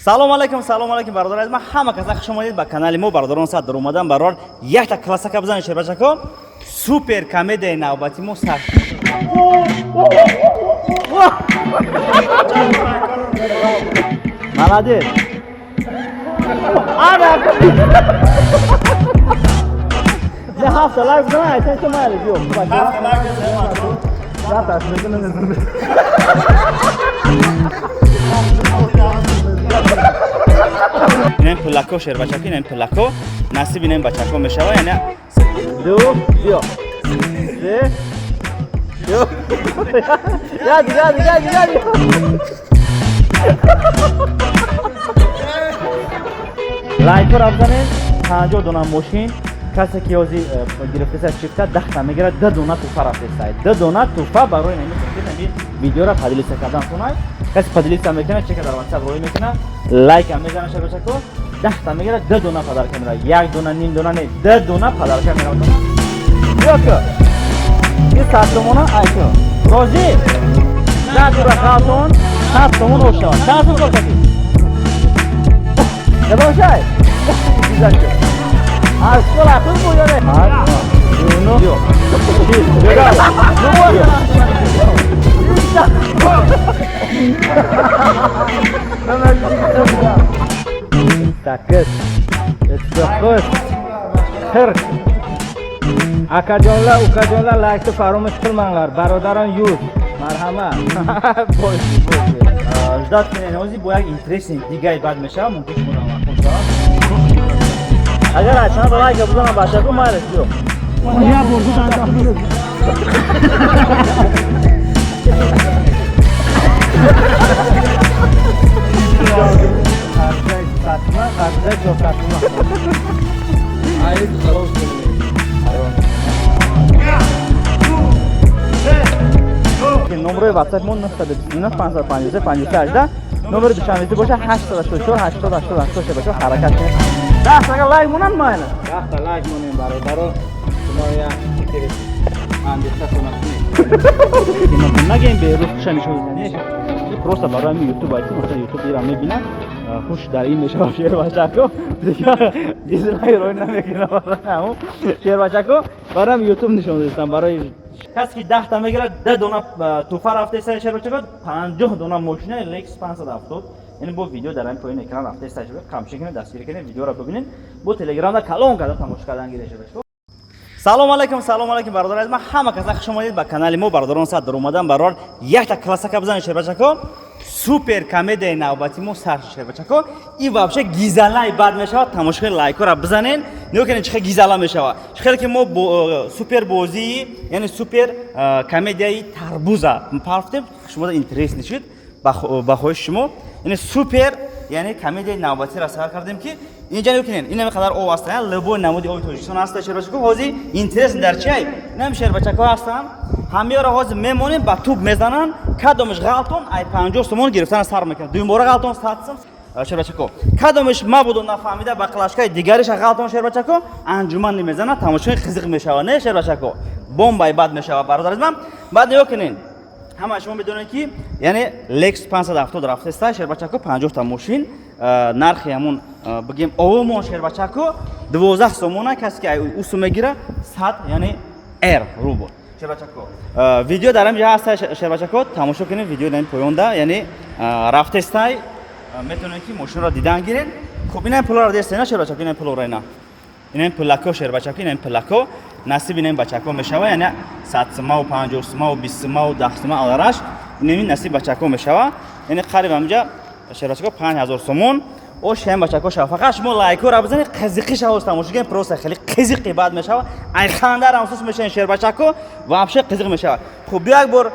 Салом алейкум, салом алейкум, бародари азиз. Ман ҳама каса хуш омадед ба канали мо, бародарон. Сад дар омадан барор якта классака бизанед, шербачако. Супер комедияи навбати мо сар. Молодец. Ана. Не ҳафта лайк бизанад, айтан ки майли биё. Ҳафта лайк бизанад. Рафта, мекунам. Инам пулако, шербачако, инам пулако насиб инам бачако мешава, яъне ду, биё. Се. Ё. Яди, яди, яди, яди. Лайкҳоро бизанед, 50 дона мошин, касе ки ҳозир гирифтеса чифта 10 та мегирад, 2 дона туҳфа рафтесай. 2 дона туҳфа барои нами нами видеоро поделиться кардан тунай. Касе поделиться мекунад, чека дар WhatsApp рӯй мекунад, лайк ҳам мезанад, шабачако, 10 та мегирад, 2 дона подарка меравад. Як дона, ним дона не, 2 дона подарка меравад. Биё ку. Ин 100 сомона айко. Розӣ? 10 дура халтон, 100 сомон ошавад. Чанд сом кор кардӣ? Набошай? Бизакӣ. Аз школа хуб буд ё не? Ҳашт, нӯ, шиш, биё. Sakkiz, 39, 40. Akajonlar, ukajonlar, laykni faromӯsh qilmanglar. Бародарон 100. Марҳамат. Бош, бош. Ждать кунед, ҳозир бо як интересный дигаи бад мешавад, мумкин шумо намақул шавад. Агар чанд лайка бизанам, бачако, майлаш, биё. Я бурду. Қарзай ҷокатма, қарзай ҷокатма. Номерои WhatsApp мо 929 553 53 18, номери душанбеси боша 864 80 80 86. Бачаҳо, ҳаракат кунед. 10 агар лайк монанд, майла. 10 та лайк монем, бародаро. Шумо як фикри андешатона кунед. Нагем берӯз хуша нишон додани. Просто барои ҳамин ютуб айти, масалан, ютуб ира мебинад, хуш дар ин мешава, шербачако. Дигар дизлайк рой намекунад барои ҳамун шербачако. Барои ҳамин ютуб нишон додистам. Барои касе ки 10 та мегирад, 10 дона туҳфа рафтеста, шербачако, 50 дона мошина Lexus 570. Яъне бо видео дар ҳамин поёни экран рафтеста, қамчи кунед, дастгирӣ кунед, видеоро бибинед, бо телеграмда калон карда тамошо кардан гиред, шербачако. Салом алейкум, салом алейкум, бародари азиз. Ман ҳама каса хуш омадед ба канали мо, бародарон. Сад дар омадан барор якта классака бизанед, шербачако. Супер комедияи навбати мо сар, шербачако. И вообще гизалаи бад мешавад, тамошо кунед, лайкҳоро бизанед. Нигоҳ кунед, чӣ хел гизала мешавад. Чӣ хеле ки мо супер бозии, яъне супер комедияи тарбуза партем, шумо интересный шуд ба хоҳиши шумо. Яъне супер, яъне комедияи навбатиро сар кардем, ки инҷа нигоҳ кунед, ин қадар об аст, любой намуди оби Тоҷикистон ҳаста, шербачако. Ҳозир интерес дар чиай? Инам шербачако ҳастанд, ҳамиёро ҳозир мемонем, ба туп мезананд, кадомаш ғалтон, ай 50 сомон гирифтан сар мекунад. Дуюмбора ғалтон 100 сом, шербачако. Кадомаш мабудо нафаҳмида ба клашкаи дигариша ғалтон, шербачако, анҷуман мезанад, тамошои қизиқ мешавад, не, шербачако? Бомбаи бад мешавад, бародари ман. Баъд нигоҳ кунед, ҳама шумо медонед, ки яъне Lexus 570 рафтеста, шербачако, 50 та мошин, нархи ҳамун бигем овомон, шербачако, 12 сомона. Касе ки усу мегира, 100, яъне р рубл, шербачако. Видео дар ҳамин ҷа ҳаста, шербачако, тамошо кунед, видео дар ин поёнда, яъне рафтестай, метавонед ки мошинро дидан гиред. Хуб, инам пуларо дестена, шербачако, инам пулро, ина инам пулако, шербачако, инам пулако насиб инам бачако мешава, яъне 100 сомаву 50 сомаву 20 сомаву 10 сома алараш инами насиб бачако мешава, яъне қариб ҳаминҷа, шербачако, 5000 сомон ош ҳам бачако шава. Фақат шумо лайкҳоро бизанед, қизиқи шава, тамошо кунед, просто хеле қизиқи бад мешава, ай хандарам сус мешавед, шербачако, вообще қизиқ мешава. Хуб, биё як бор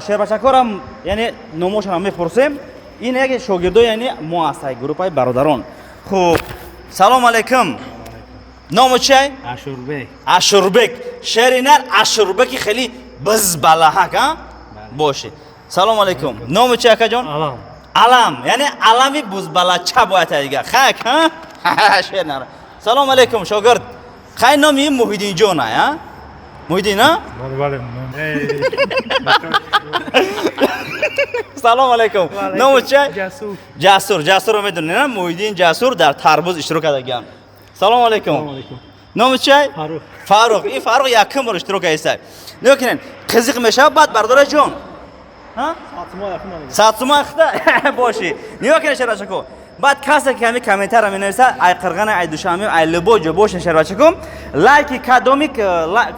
шербачакорам, яъне номошонам мепурсем. Ин яке шогирдо, яъне мо ҳастай группаи бародарон. Хуб, салом алейкум, ному чиай? Ашурбек. Ашурбек, шеринар Ашурбеки, хеле бизбалаҳак а бошед. Салом алейкум, ному чи, акаҷон? Алам. Алам, яъне алами бузбалача бояд дига хак шернар. Салом алейкум, шогирд, хай, номи Муҳиддинҷон ай а? Муҳиддин, а? Салом алейкум. Номут чӣ? Ҷасур. Ҷасур. Ҷасурро медонед, на? Муҳиддин Ҷасур дар тарбуз иштирок кардагиам. Салом алейкум. Номут чӣ? Фаррух. Фаррух. Ин Фаррух якум бор иштирок кардааст. Нигоҳ кунед, қизиқ мешавад, баъд бардора ҷон. Ҳа? Сатсума хта боши. Нигоҳ кунед, шербачако. Баъд касе ки ҳамин комментарро менависад, ай Қирғана, ай Душанбе, ай любой ҷо боша, шербачако, лайки кадоми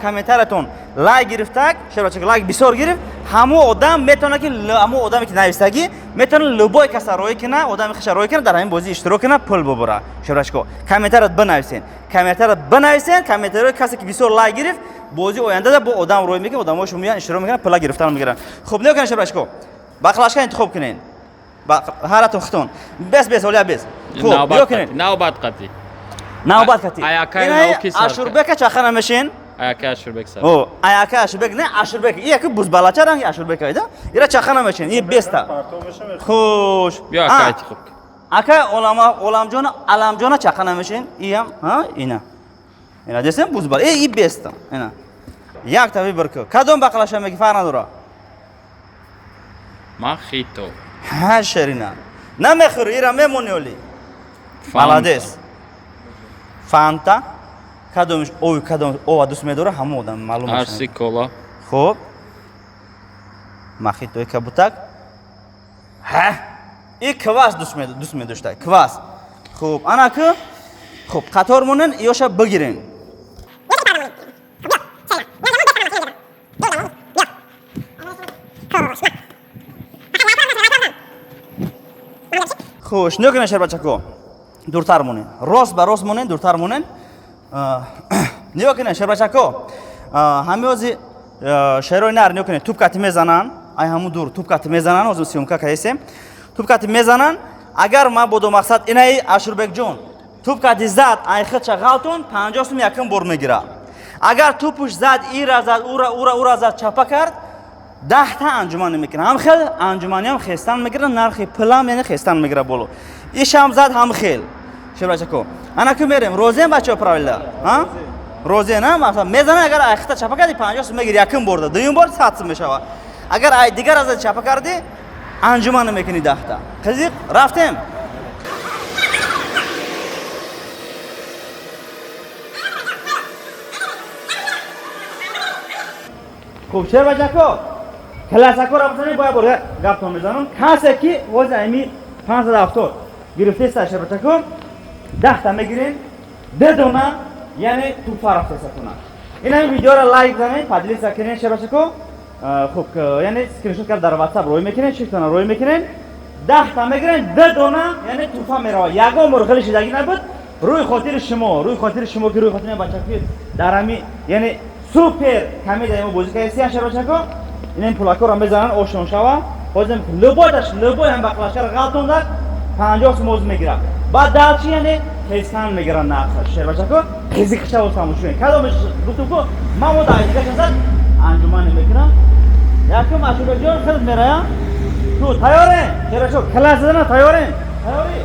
комментаратон лайк гирифтак, шербачако, лайк бисёр гирифт, ҳамон одам метавонад ки ҳамон одаме ки нависагӣ метавонад любой каса роӣ кунад, одами хиша роӣ кунад, дар ҳамин бозӣ иштирок кунад, пул бубурад. Шербачако, комментарро бинависен. Комментарро бинависен, комментарҳои касе ки бисёр лайк гирифт, бозии ояндада бо одам роӣ мекунад, одамҳо шумо меянд, иштирок мекунанд, пула гирифтан мегиранд. Хуб, нигоҳ кунед, шербачако. Бақлашка интихоб кунед. Ҳаратон хитон. Бес, бес, олия бес. Хуб, нигоҳ кунед. Навбат қатӣ. Навбат кати. Аякай Ина навки сар. Ашурбека чаха намешин? Аяка Ашурбек сар. О, аяка Ашурбек, не Ашурбек. И яки бузбалача ранги Ашурбек айда. Ира чаха намешин. И беста. Хуш. Биё ака интихоб кун. Ака олама оламҷона аламҷона чаха намешин. Иям, ҳа, ина. Ина десем бузбал. Э, и беста. Ина. Якта выбор ку. Кадом бақлаша меги фарқ надора. Мохито. Ҳа, шерина. Намехӯри, ира мемони оли. Молодец. Фанта. Кадомиш ой, кадом ова дӯст медора, ҳамон одам маълум мешавад. Арси кола. Хуб. Мохитои кабутак. Ҳа. И квас дӯст медошта. Квас. Хуб, ана ку. Хуб, қатор монен, ёша бигирен. Хуш, нигоҳ кунед, шербачако. Дуртар монен. Рост ба рост монен, дуртар монен. Нигоҳ кунед, шербачако. Ҳамин ози шерои нар нигоҳ кунед, туп кати мезананд, ай ҳамун дур туп кати мезананд, ҳозир съёмка кардесем. Туп кати мезананд, агар ман бодо мақсад инаи Ашурбекҷон туп кати зад, ай худша ғалтон, 50 сум якум бор мегирад. Агар тупуш зад, ира зад, ура, ура, ура зад, чапа кард, 10та анҷуманӣ мекунад. Ҳам хел анҷуманиам хестан мегирад, нархи пулам яъне хестан мегирад боло. Ишам зад ҳам хел. Шербачако. Ана ку мерем, розием бачаҳо правила? Ҳа? Розием, на? Масалан, мезанад, агар ай хита чапа кардӣ, 50 сум мегири якум борда, дуюм бор 100 сум мешавад. Агар ай дигар аз чапа кардӣ, анҷуманӣ мекунӣ 10та. Қизиқ, рафтем. Хуб, шербачако, классакоро бизанед, бояд бор гаптон мезанам. Касе ки вози ами 570 гирифтеста, шербачако, 10та мегирем, 2 дона, яъне туҳфа рафтеста кунад. Ин ҳамин видеоро лайк занед, поделиться кунед, шербачако. Хуб, яъне скриншот кард дар WhatsApp рӯй мекунед, чиктона рӯй мекунед. 10та мегирем, 2 дона, яъне туҳфа меравад. Ягон бор хеле шидагӣ набуд. Рӯи хотири шумо, рӯи хотири шумо ки рӯи хотири бачаки дар ҳами, яъне супер комедия мо бозӣ кардем, шербачако. Ин ҳамин пулакоро мезананд, ошон шава. Ҳозир любойдаш, любой ҳам бақлашкаро ғалтондад, 50 сум оз мегирад. Баъд далчи, яъне хестан мегирад нархаш. Шербачако, қизиқша боз тамошо кунед. Кадомеш гуфтум ку, ман мо дар дигар шазад анҷуманӣ мекунам. Якум Ашурбекҷон хеле мераям. Ту тайёрен? Шербачако, класс задана тайёрен? Тайёрӣ?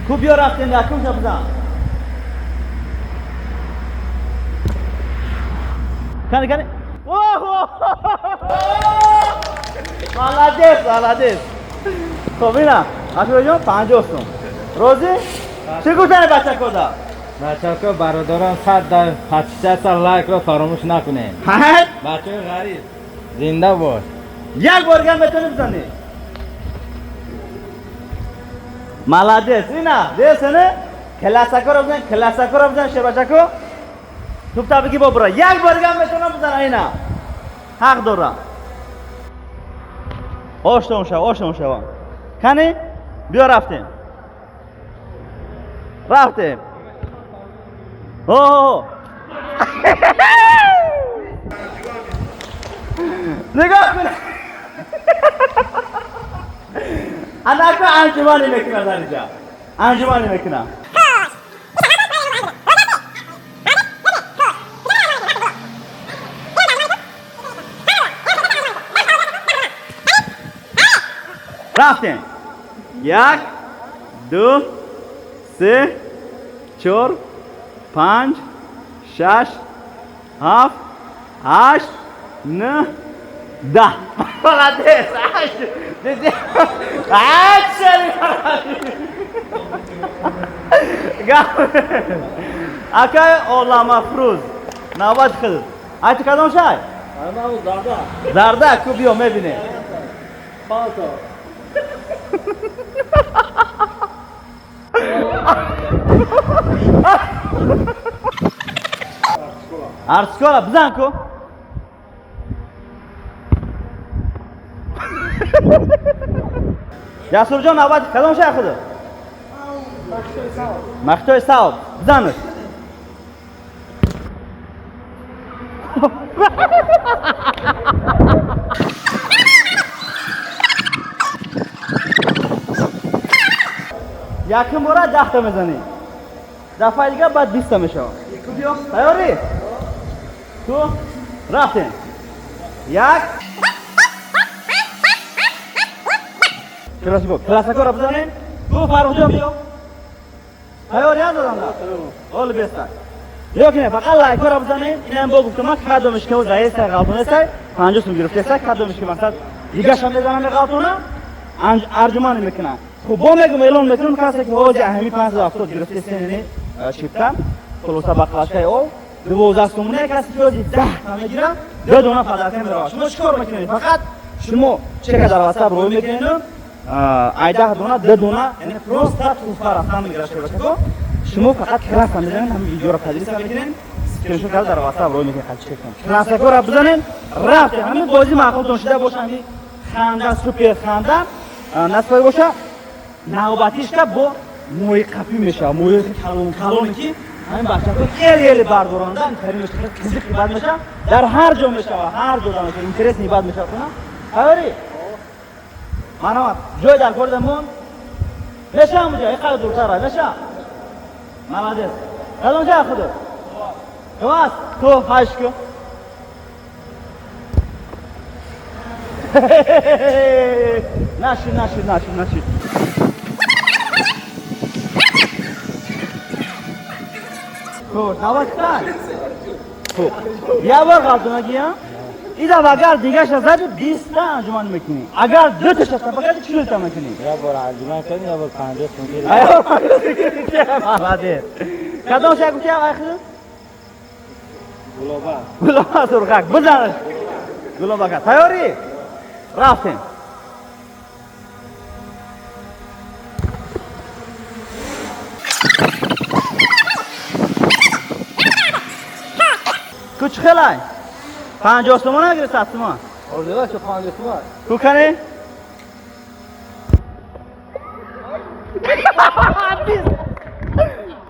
Ку биё рафтем, якум ша бизан. Кани, кани. Молодец, молодец. Хуб, ина, Ашурбекҷон 50 сум. Розӣ? Чӣ гуфтани бачакода? Бачако, бародарон, 100 дар подписаться, лайкро фаромӯш накунед. Ҳа? Бачаҳои ғариб зинда бош. Як бор гам метавонӣ бизанӣ. Молодец, ина, десене? Классакоро бизан, классакоро бизан, шербачако. Тупта бигӣ бобура. Як бор гам метавонам бизанам, ина. Ҳақ дорам. Оштон шава, оштон шава. Кани? Биё рафтем. Рафтем. О! Нигоҳ кун. Анако анҷуманӣ мекунад дар инҷа. Анҷуманӣ мекунад. Рафтем. 1, 2, 3, 4, 5, 6, 7, 8, 9, 10. Молодец! 8. Акай Оламафрӯз, навбати худат. Айти кадом шай? Зарда. Зарда, ку биё мебинем. Палто. Арскола, бизан ку. Ясурҷон, навбати кадом шай худат? Махтои савб. Бизанаш. Якум бора 10 та мезанӣ. Дафъаи дигар баъд 20 та мешавад. Тайёрӣ? Ту рафтем. Як. Классико. Классикоро бизанем. Ту Фаррухҷон биё. Тайёрӣ андозам. Ҳоли беста. Ё ки не, фақат лайкҳоро бизанем. Инам бо гуфтам ман кадомиш ки заестай ғалтонестай, 50 сум гирифтестай, кадомиш ки мақсад дигаша мезанам ғалтона, арҷуман мекунам. Хуб, бо мегум эълон мекунам, касе ки ҳози ҳами 570 гирифтестай, яъне чипта, хулоса баклажкаи об, 12 сомона, касе ки ҳози 10 та мегира, ду дона подарка меравад. Шумо чӣ кор мекунед? Фақат шумо чека дар WhatsApp рӯй мекунед, ай 10 дона, ду дона, яъне просто туҳфа рафтан мегира шебачако. Шумо фақат краса мезанед, ҳамин видеоро поделиться мекунед, скриншот карда дар WhatsApp рӯй мекунед, чек кунед. Красакоро бизанед, рафтем. Ҳамин бозӣ маъқултон шуда боша, ҳамин ханда, супер ханда насбои боша, навбатишка бо моҳи қапӣ мешавад. Моҳи калон калоне ки ҳамин бачаҳо ели ели бардоранда, интари мешавад, қизиқи бад мешавад, дар ҳар ҷо мешавад, ҳар ҷо мешавад, интересный бад мешавад. Тайёрӣ? Марҳамат, ҷой дар корда мон. Мешавам ҷой, иқадр дуртар рай, мешавам. Молодец. Кадом ҷой худо? Класс, ту ҳашт ку. Наши, наши, наши, наши. Хуб, навбат тай. Хуб. Я бор ғалтонагия. Ида агар дигаша зади 20 та анҷуман мекунӣ. Агар ду таша тапа кардӣ 40 та мекунӣ. Я бор анҷуман кардем, я бор 50 сум гирифтем. Молодец. Кадом шай гуфти ай худат? Гулоба. Гулоба сурхак. Бизан. Гулоба. Тайёрӣ? Рафтем. Ку чӣ хелай? 50 сомон нагири 100 сомон. Ордела шо 50 сомон. Ку кане?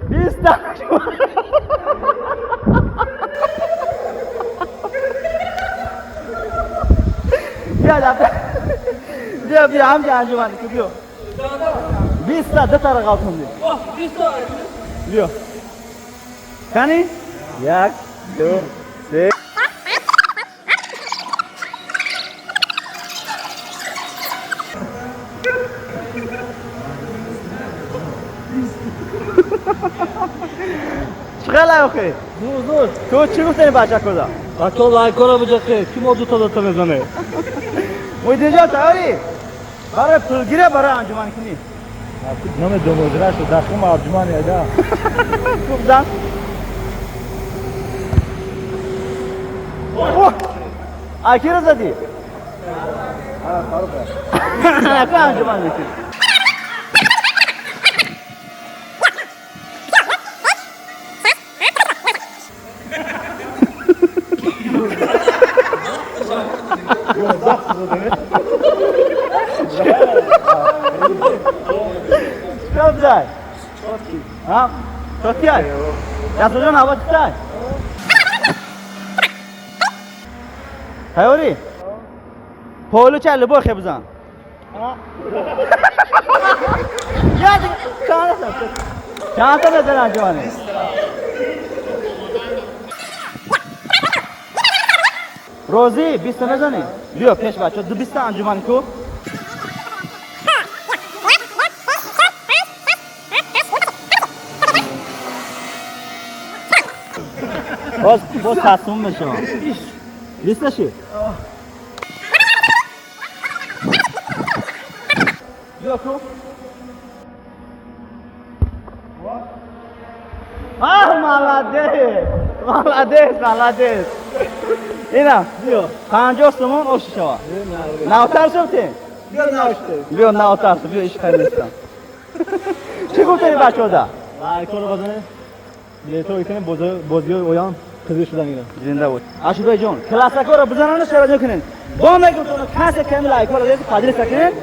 20 та. Бия дафта. Бия бия ҳамҷа анҷуман ку биё. 20 та ду тара ғалтонди. Биё. Кани? Як, ду, се. Чӣ хелай охи? Зур зур. Ту чӣ гуфтани бачакода? Бачаҳо лайкҳоро биҷақед, ки мо дута дута мезанем. Муҳиддинҷон, тайёрӣ? Барои пулгиря, барои анҷуманкунӣ? Намедонам, озира шуд, дахум арҷуман яда. Хуб, зан. Ай киро задӣ? Ку анҷуман мекунӣ. Чикор бизай? Ҳа? Чотки ай? Ясурҷон, навбат китай? Тайёрӣ? Полу чай любой хе бизан. Чанд та мезанад ҷоне? Розӣ, 20 та мезанӣ? Биё пеш бача, ду 20 та анҷуман ку. Боз боз тасмум мешавам. Биста шид. Биё ку. Аҳ, молодец! Молодец, молодец. Ина, биё. 50 сомон оши шава. Навтар шудем? Биё навште. Биё навтар шуд, биё ишқай нестам. Чӣ гуфтани бачаҳода? Лайкҳоро базанед. Билетҳо кунед, бозиҳои оям қизиқ шуда мегирад. Зинда бош. Ашурбек ҷон, классакҳоро бизананд, шароҷо кунед. Бо мегуфтам, касе ками лайкҳоро зед, поделиться кунед.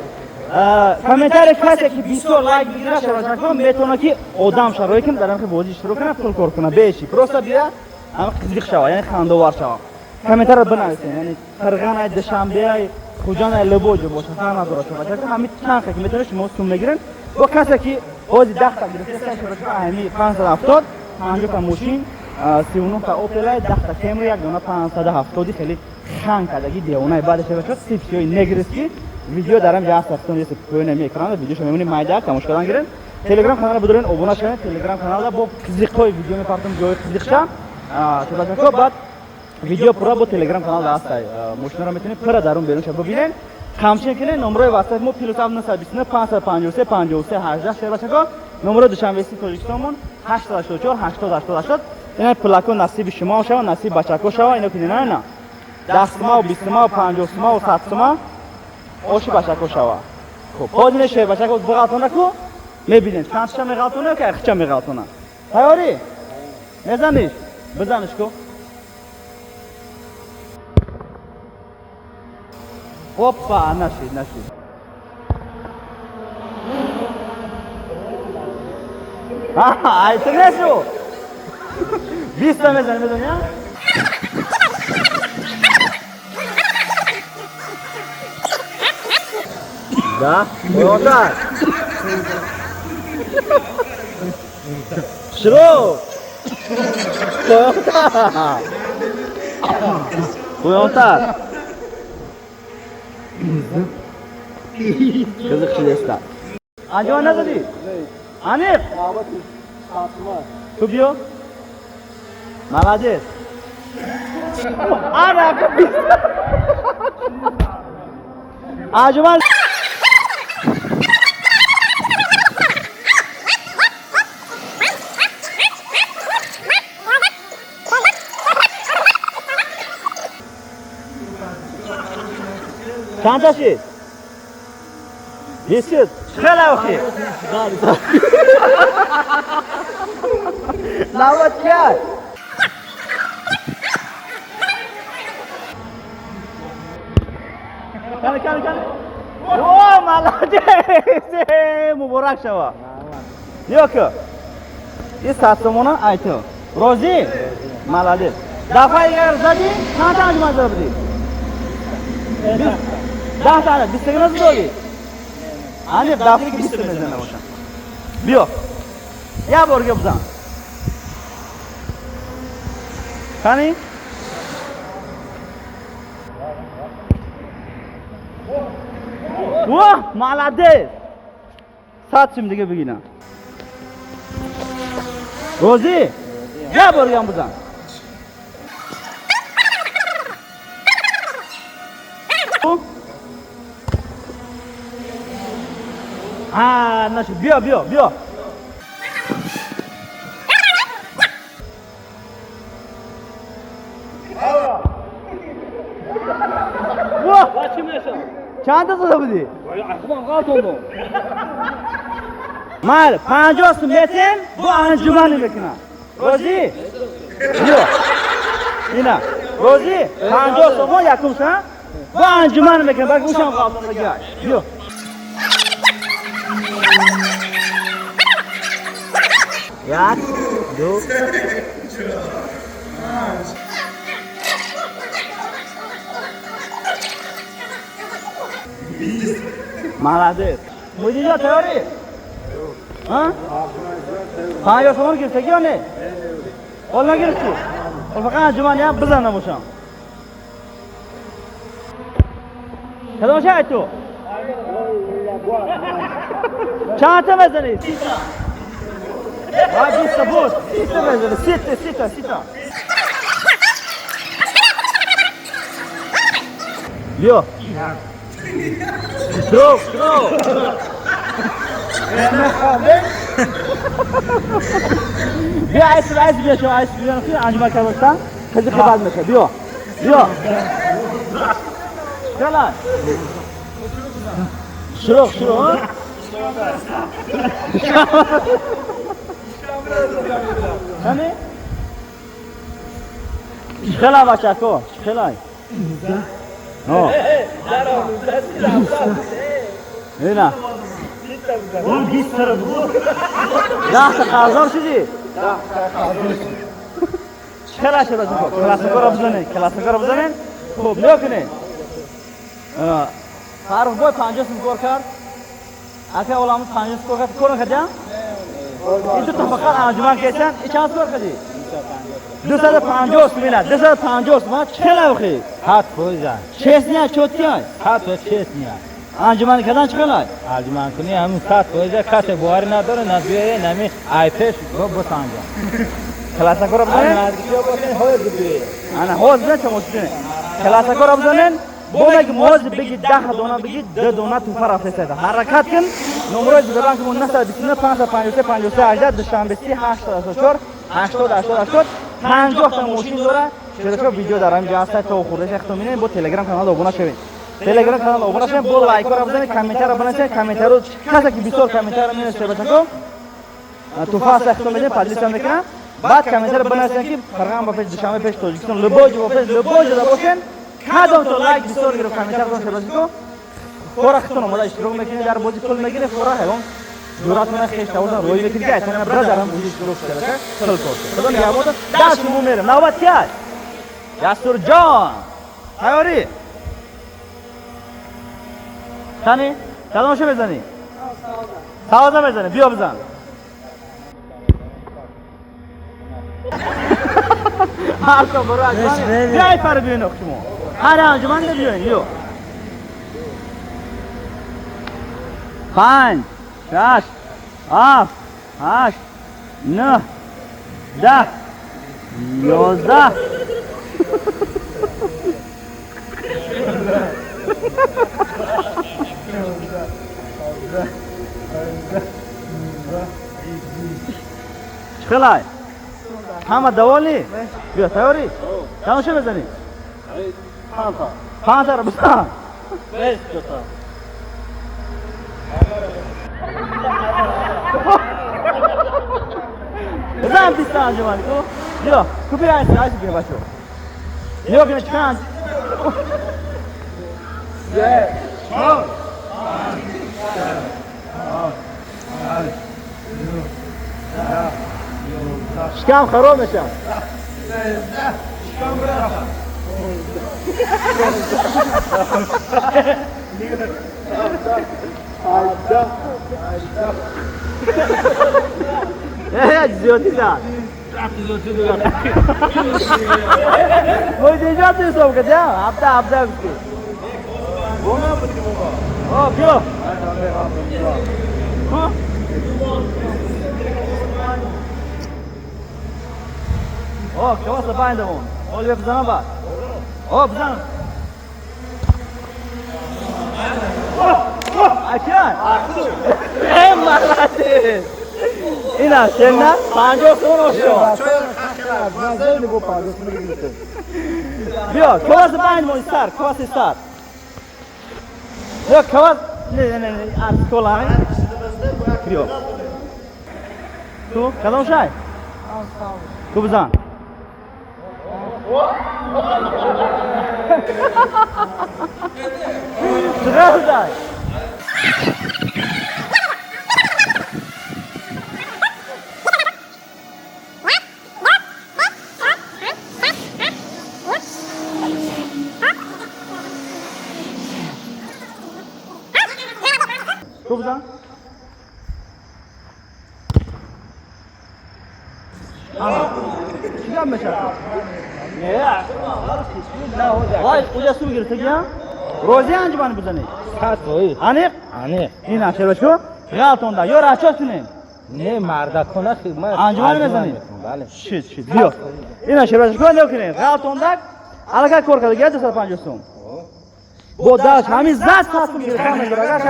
Комментарий касе ки бисёр лайк бигирад, шароҷакҳо метавонад ки одам шароит кунад, дар ҳамин бозӣ иштирок кунад, пул кор кунад. Беши. Просто бия ҳама қизиқ шава, яъне хандовар шава. Комментарий бинависед, яъне Қирғанай, Душанбеай, Хуҷанай, любой ҷо бошад, фарқ надорад шароҷакҳо. Ҳамин чанд ки метавонед шумо сум мегиред. Бо касе ки бози 10 та гирифта, шароҷакҳо ҳамин 570, 50 та мошин, 39 та Опелай, 10 та Кемри, як дона 570 хеле хан кардаги девонаи баъд шавад сипсиёи негриски. Видео дарам ҷа ҳаст, ҳастон ест поёна ми экран видеошо мемонем, майда тамошо кардан гирен. Телеграм канала бидорен, обуна шавед. Телеграм каналда бо қизиқҳои видео мепартам, ҷои қизиқша шабакаҳо. Баъд видео пурра бо телеграм канал ҳастай. Мошинаро метавонед пурра дарун берунша бибинед. Қамчин кунед. Номрои ватсап мо +7 929 553 53 18, шербачако. Номрои Душанбеси Тоҷикистонмон 884 80 80 80. Ина пулако насиби шумо шава, насиби бачако шава. Ино ки на на 10 сума, 20 сума, 50 сума, 100 сума оши бачако шава. Хуб, ҳозир шербачако биғалтона ку, мебинем чандша меғалтона ё ки хича меғалтона. Тайёрӣ? Мезаниш, бизаниш ку. Опа, нашид, нашид. Ай, ту нешу. Биста мезани, мезани, а? Да? Поёнтар. Шуро. Поёнтар. Поёнтар. Қизиқ чизеста. Анҷома назадӣ? Аниқ? Ту биё. Молодец. Ана биста. Анҷуман. Чанд та шид? 20 шуд. Хеле охи. 95. Кани, кани, кани. О, молодец! Муборак шава. Ёка. И 100 сомона ай ту. Розӣ? Молодец. Дафъаи дигар задӣ? Чанд та анҷуман зада будӣ? 10 та, бистага назадодӣ? Ани дафъаи 20 мезана бошам. Биё. Як борга бизан. Кани? Во, молодец! 100 сум дига бигирам. Розӣ? Як боргам бизан. А, нашид. Биё, биё, биё. Во! Чанд та зада будӣ? Майли, 50 сум метем, бо анҷумане мекунам. Розӣ? Биё. Ина. Розӣ? 50 сомон якум ша? Бо анҷуман мекунам, балки ушам ғалтона гай. Биё. Як, ду. Молодец. Муҳиддинҷон, тайёрӣ? А? 50 сомон гирифтагӣ ё не? Ҳол нагирифтӣ? Ҳол фақат анҷуман ям бизан набошам. Кадомша ай ту? Чанд та мезанӣ? Вай, 20 та буд. 30 та мезанӣ. 30 та, 30 та, 30 та. Биё. Шурӯъ, шурӯъ. Биё, айс, айс, биё, шо айс, биё, анҷуман кардан. Хези хабар меша. Биё. Биё. Чала. Шурӯъ, шурӯъ. Ҳами? Хела бачако, хела. О. Ина. 10 та қарздор шудӣ? Хела шуда бачако. Классикаро бизанед, классикаро бизанед. Хуб, нигоҳ кунед. Фаррух бой 50 сум кор кард. Ака оламу 50 сум кор кард. Кор накардиам? Ин ду та фақат анҷуман кесан. И чанд кор кардӣ? 250 сум ина, 250 сум. Чӣ охи? 100%. Честния, чёткия. 100% честния. Анҷуман кардан чӣ хелай? Анҷуман кунӣ ҳамин 100% касе боварӣ надора, на биёе, нами айпеш босанҷа. Классакоро бизанед? Наздикиё бошен, ҳозир биёе. Ана ҳозир бизанед, шумо чӣ классакоро бизанед. Бо меги мози беги 10 дона беги 2 дона туҳфа рафтесада. Ҳаракат кун. Номерои Сбербанки мо 929 553 53 18, Душанбе 884 80 80 80. 50 та мошин дора. Шерашо видео дар ҳамин ҷо ҳаст, то хурдаша хитом минем. Бо телеграм канал обуна шавед. Телеграм канал обуна шавед, бо лайкҳоро бизанед, комментарро бинависед, комментарро касе ки бисёр комментарро менависед, бачако, туҳфа ҳаста, хитом медем, поделиться мекунам. Баъд комментарро бинависед, ки Фарған ба пеш, Душанбе пеш, Тоҷикистон, любой ҷо ба пеш, любой ҷода бошен, кадом то лайк бисёр гирифт комментар бизан, шерашо фора хитон омода иштирок мекунед, дар бозӣ пул мегиред, фора ҳайвон ҷуръат мена хеш тавозан рӯй мекунед, ки айтана бирадарам бозӣ иштирок шераша пул кор. Худо нигаҳбон. Даст шумо мерем. Навбат ки аст? Ҷасурҷон, тайёрӣ? Тани кадомашо мезанӣ? Савоза мезанӣ? Биё, бизан. Ҳарто баро анҷуман. Биёй, фари, биёин шумо. Ҳар анҷуман биёин, биё. Панҷ, шаш, ҳафт, ҳашт, нӯҳ, 10, 11. Чӣ хелай? Ҳама даволӣ? Биё, тайёрӣ? Кадомшо мезанӣ? Панҷтаро бизан. Дута. Бизан 20 та анҷумани ку. Биё, ку, биё, айси, айси, биё, бачо. Нигоҳ кунед, чанд. Се, чор, панҷ, шаш, ҳафт, ҳашт, нӯҳ, 10, 11. Шикам хароб мешавад. 13. Шикам рафт. 18, 18. Зиёдӣ зад. Мӯйдиҷо ту ҳисоб кардӣ, 17, 17 гуфтӣ. О, биё. Ку? О, каваса панҷ давон. Оли бизана баъд. О, бизан. Ака! Э, молодец! Ина, сенна 50 сомон ошо. Биё, каваса панҷ мон сар, каваси сар. Биё, кавас, не, не, не, аз кола. Биё. Ту, кадом шай? Ту бизан. Чиқар зай? Ту бизан. Чӣ гап мешавад? Вай, уҷа сум гирифтагиам? Розӣ анҷуман бизанед? 100%. Аниқ? Аниқ. Ина шербачко, ғалтонда. Ё расчёт кунем? Не, мардакона хидмат. Анҷуман мезанед? Бале. Шит, шит. Биё. Ина шербачко, нигоҳ кунед. Ғалтондак аллакай кор карда, 250 сум. Бо даш ҳамин зад 100 сум гирифта мегирад.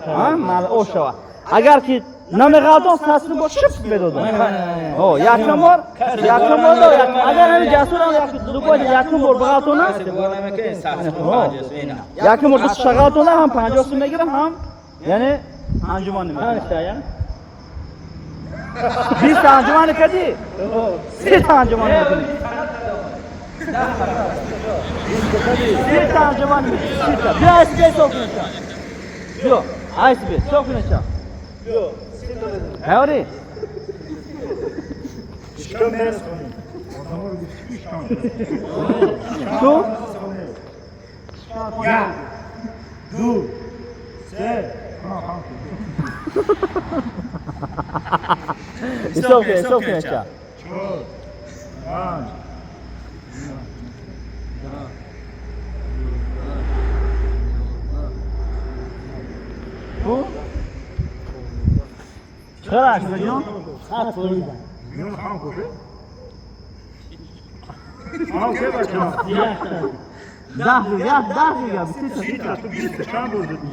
Агар мал ошава. Агар ки намеғалтон 100 сум бо шип медодам. О, якум бор, якум бор, агар ҳамин ҷасур ҳам як дубой якум бор бағалтона. Якум бор шағалтона ҳам 50 сум мегирам, ҳам яъне анҷуман мекунам. 20 анҷуман кардӣ? 30 анҷуман мекунӣ. 30 анҷуман мекунӣ. 30. Биё айси бе ҳисоб кунед. Биё, айси бе ҳисоб кунед. Биё. Ҳайори? Шикам мерасонӣ. Ту? Як, ду, се. Ҳисоб кунед, ҳисоб кунед. Чор, панҷ. Ту? Чӣ қадар ҷон? Миён ҳам кӯше? Ҳам ке бача? 10 як 10 дига, 20. Сита, ту 20 чанд бор задӣ?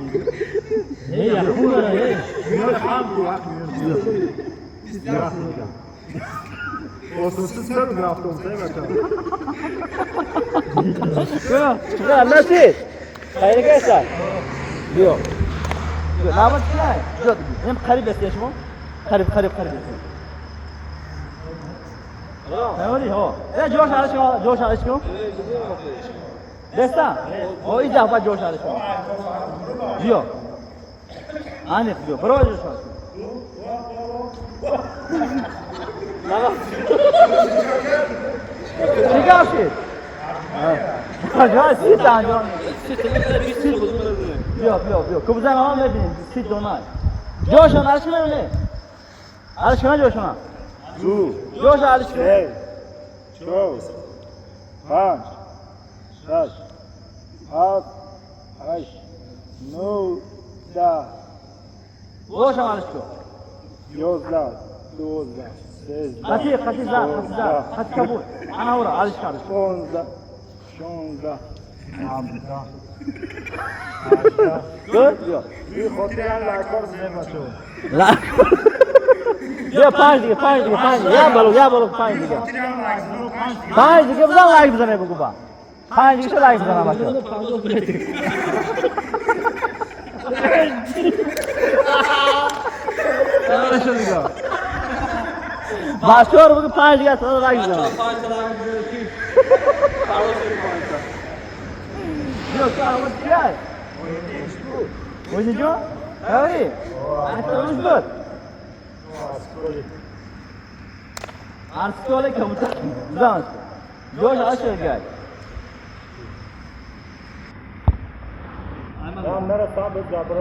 Миён ҳам ку ҳақ миён. Як дига. Осонсиз сар рафтом се бача. Чӣ қадар нашид? Хайри кайсан? Биё. Биё, навбат чӣ? Биё, ин қариб аст шумо? Қариб, қариб, қариб аст. Ҳайори, ҳо. Э, ҷош алиш кун, ҷош алиш кун. Деста? Ҳо, ин дафъа ҷош алиш кун. Биё. Аниқ биё. Биро ҷош алиш кун. Чӣ гап шид? Ҷо 30 анҷом. Биё, биё, биё. Кубзан ҳама мебинем, 30 дона. Ҷошон алиш кун мебинем. Алиш кун ҷошона. Ду, Ҷош алиш кун. се, чор, панҷ, шаш, ҳафт, ҳашт, нӯҳ, 10. Ҷошам алиш кун. 11, 12, 13. Қатӣ, қатӣ зад, қатӣ зад. Қатӣ кабуд. Ана ура, алиш кун, алиш кун. 15, 16, 17, 18. Гӯр, биё. Би хотирам лайкор зине бачо. Биё панҷ дига, панҷ дига, панҷ дига. Як балук, як балук, панҷ дига. Хотирам лайк зино панҷ дига. Панҷ дига бизан лайк бизане бугу ба. Панҷ дига лайк бизанам бачо. Бачаҳоро бугу панҷ дига лайк бизанам. Биё, ту аввал чӣ? Ози ҷон? Ҳайори? Ҳаштодуш буд. Арсколе кабутар. Бизан. Ҷош алиш гай. Ман мерасам ба забро.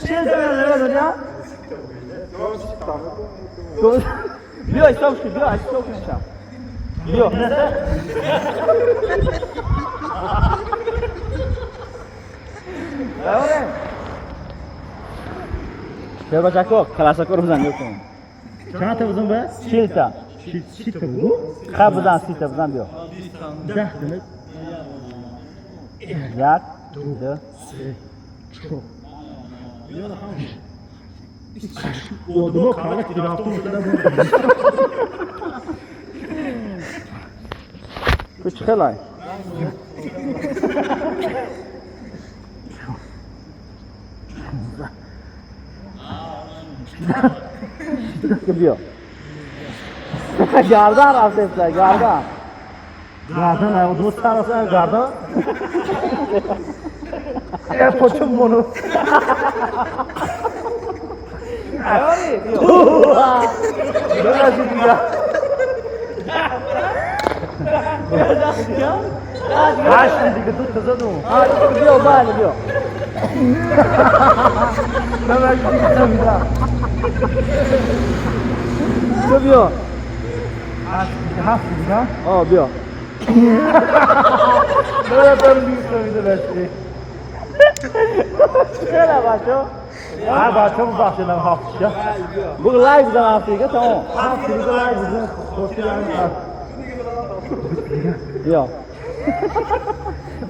Чӣ замена? Биё ҳисоб кун, биё ҳисоб кун шам. Биё. Ҳайорем. Шербачако, каласакоро бизан ё кун. Чанд та бизан ба? 40 та. 40 та буду? Ха бизан, 30 та бизан биё. 10 та. Як, ду, Се, чор. Одмо калак рафтум шуда буд. Ту чӣ хелай? Биё. Гардан рафтеста, гардан. Гардан ай одмо сараса гардан. Э почум мону. Ҳайори, биё. Бираши дига. Ҳашт дига ду та задум. Биё, бале, биё. Бираши дига замида. Ту биё. Ҳашт ҳафт дига. О, биё. Бираши дига замида баши. Чӣ хела бачо? Ҳа бача бахшидам ҳафт ша. Бугу лайк бизан ҳафт дига, тамом. Ҳафт дига лайк бизан. Хотирам. Биё.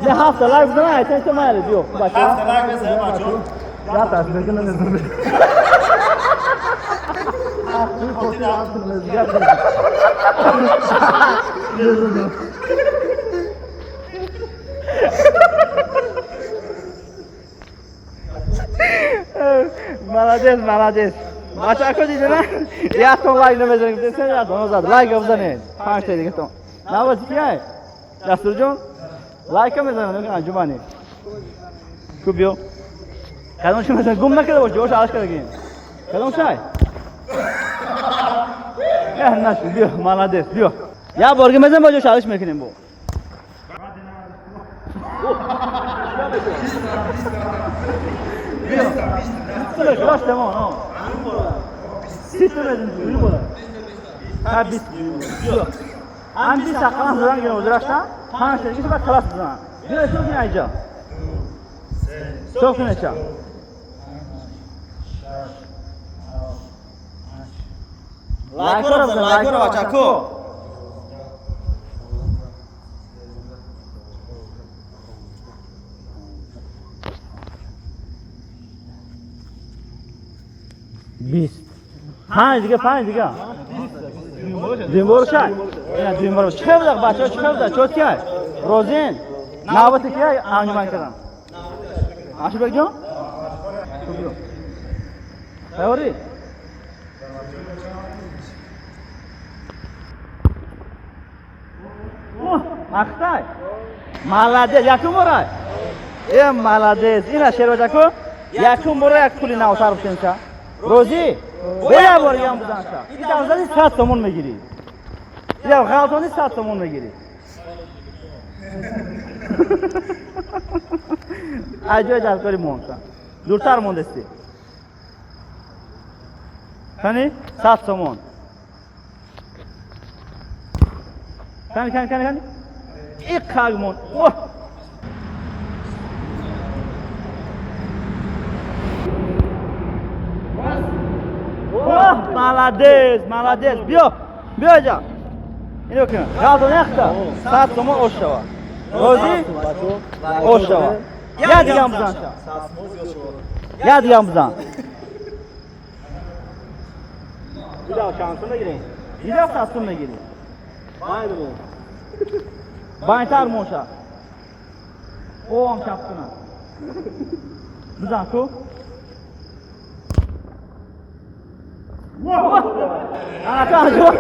Не ҳафта лайк бизанам, айтан то майли биё. Ҳафта лайк бизанем, бачаҳо. Я тас мекунам. Молодец, молодец. Бачако дида на? Як тон лайк намезанем, десен як тон зад. Лайк бизанед. Панҷ та дига тон. Навбат кияй? Дастурҷон? Лайка мезанам, анҷумани. Ку биё. Кадом ши мезанам? Гум накарда бош, ҷоша алш кардагин. Кадом шай? Э, нашуд, биё, молодец, биё. Як борга мезанем, бо ҷоша алш мекунем бо. Биё. Тамом, Систем мезанем, ҳа бист. Биё. Ам бист ақаллан задан гирам озирашта, панҷ та дига баъд халас бизанам. Биё, ҳисоб кун айҷа. Ҳисоб кун айҷа. Лайкора бизан, лайкора бачако. Бист. Панҷ дига, панҷ дига. Дуюмбор шай. Ина дуюмбор. Чӣ хел буда бачаҳо, чӣ хел буда? Чот кияй? Розин? Навбати кияй анҷуман кардам? Ашурбекҷон? Тайёрӣ? Махтай. Молодец, якум бора. Э, молодец. Ина шербачако, якум бора як пули навтар бутенша. Розӣ? Бе бор ям бузанша. Ин зади 100 сомон мегирӣ. Ин ғалтони 100 сомон мегирӣ. Аҷои даркори монша. Дуртар мондасти. Кани? 100 сомон. Кани, кани, кани, кани? Иққаг мон. Оҳ! Оҳ, молодец, молодец. Биё, биё ҷа. Ино кун. Ғалтон яхта. 100 сомон ош шава. Розӣ? Ош шава. Я дигам бизан ша. Я дигам бизан. Дида шансу мегирем. Дида 100 сом мегирӣ. Байтар моша. Оам чап кунад. Бизан ку. Анака анҷуман.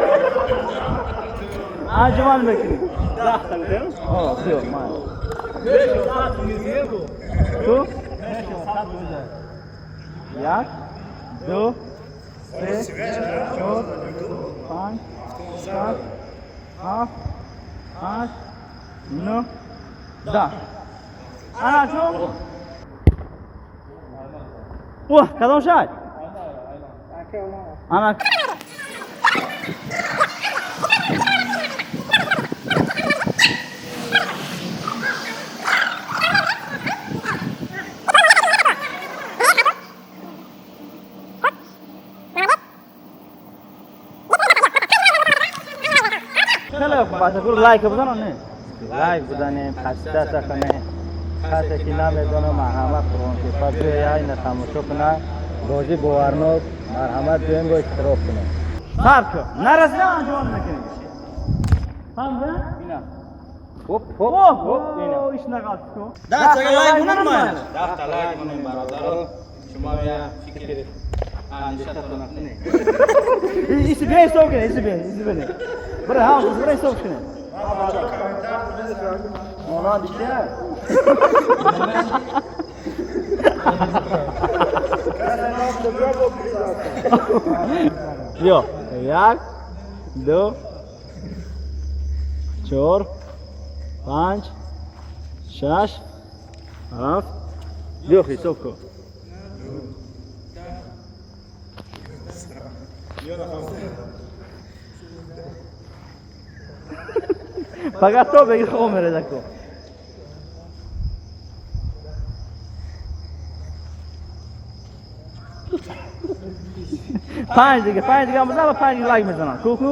Анҷуман мекунӣ. Даҳта гуфтем? О, биё, май. Ту? Як, ду, се, чор, панҷ, шаш, ҳафт, ҳашт, нӯҳ, даҳ. Ана чун? Ух, кадом шай? Ана хеле хуб, бачако лайк бизанон не? Лайк бизанем, подписаться кунем. Касе ки намедонам, марҳамат Қурғонтепа биёя, ина тамошо куна. Бозӣ боварнок, марҳамат биёем бо иштирок кунем. Сар кун. Нарасида анҷуман мекунем. Фаҳмида? Ина. Хоп, хоп, Оҳ, хоп, ина. иш нағалт ку. Даҳта лайк монам майли. Даҳта лайк монем бародаро. Шумо я фикр андешатона кунед. Иси бия ҳисоб кунед, иси бия, иси бия. Бира ҳам, бира ҳисоб кунед. Монанди кия? Биё. Як, ду, чор, панҷ, шаш, ҳафт. Биё ҳисоб кун. Фақат то бегир хоб мереза ку. Панҷ дига, панҷ дига бизан ва панҷ лайк мезанам. Ку ку?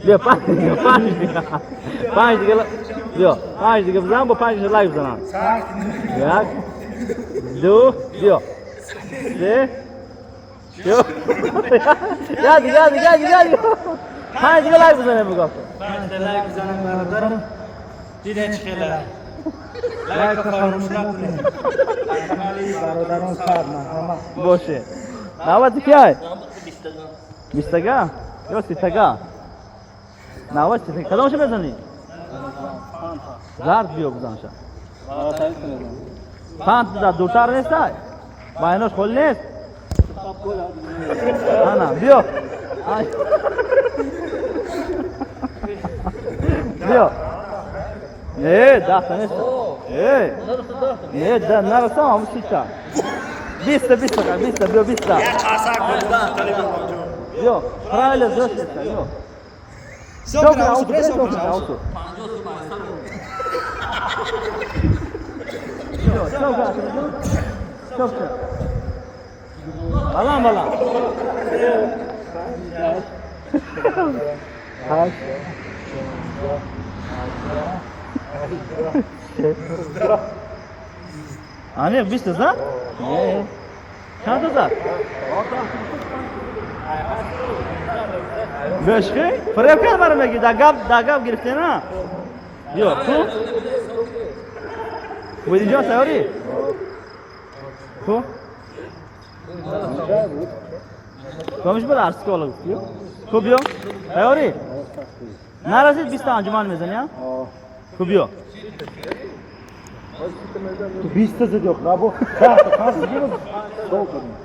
Биё, панҷ дига, панҷ дига. Панҷ дига, биё, панҷ дига бизан, бо панҷ лайк бизанам. Як, ду, биё. Се, чор. Я дига, дига, дига, дига. Панҷ дига лайк бизанем бугав. Панҷ лайк бизанем бародарам. Диден чӣ хела. Лайк фаромӯш накунед. Бародарон сар марҳамат. Боше. Навбати киай? Бистага? Ё ситага? Навбат ситага. Кадомша мезанӣ? Зард биё бизанша. Панҷ дар дуртар нестай? Байнош холӣ нест? Ана, биё. Ай. Биё. Не, даҳта нест. Э. Не, да, нарасам, аму сита. Биста, биста, биста, биё, биста. Биё, правильно зёш неста, биё. Сокна, аусу, сокна, аусу. Биё, сокна, сокна. Балан, балан. Ҳашт, Аниқ биста зад? Не. Чанд зад? Бешхи? Фиреб кард маро меги, да гап, да гап гирифте на? Биё, ку? Буидинҷон тайёрӣ? Ку? Комиш буд арсикола гуфт, ё? Ку биё? Тайёрӣ? Нарасид биста анҷуман мезанӣ, а? Ку биё? Ту биста задӣ, ох, набо. Даҳта, панҷ дига сол кардем.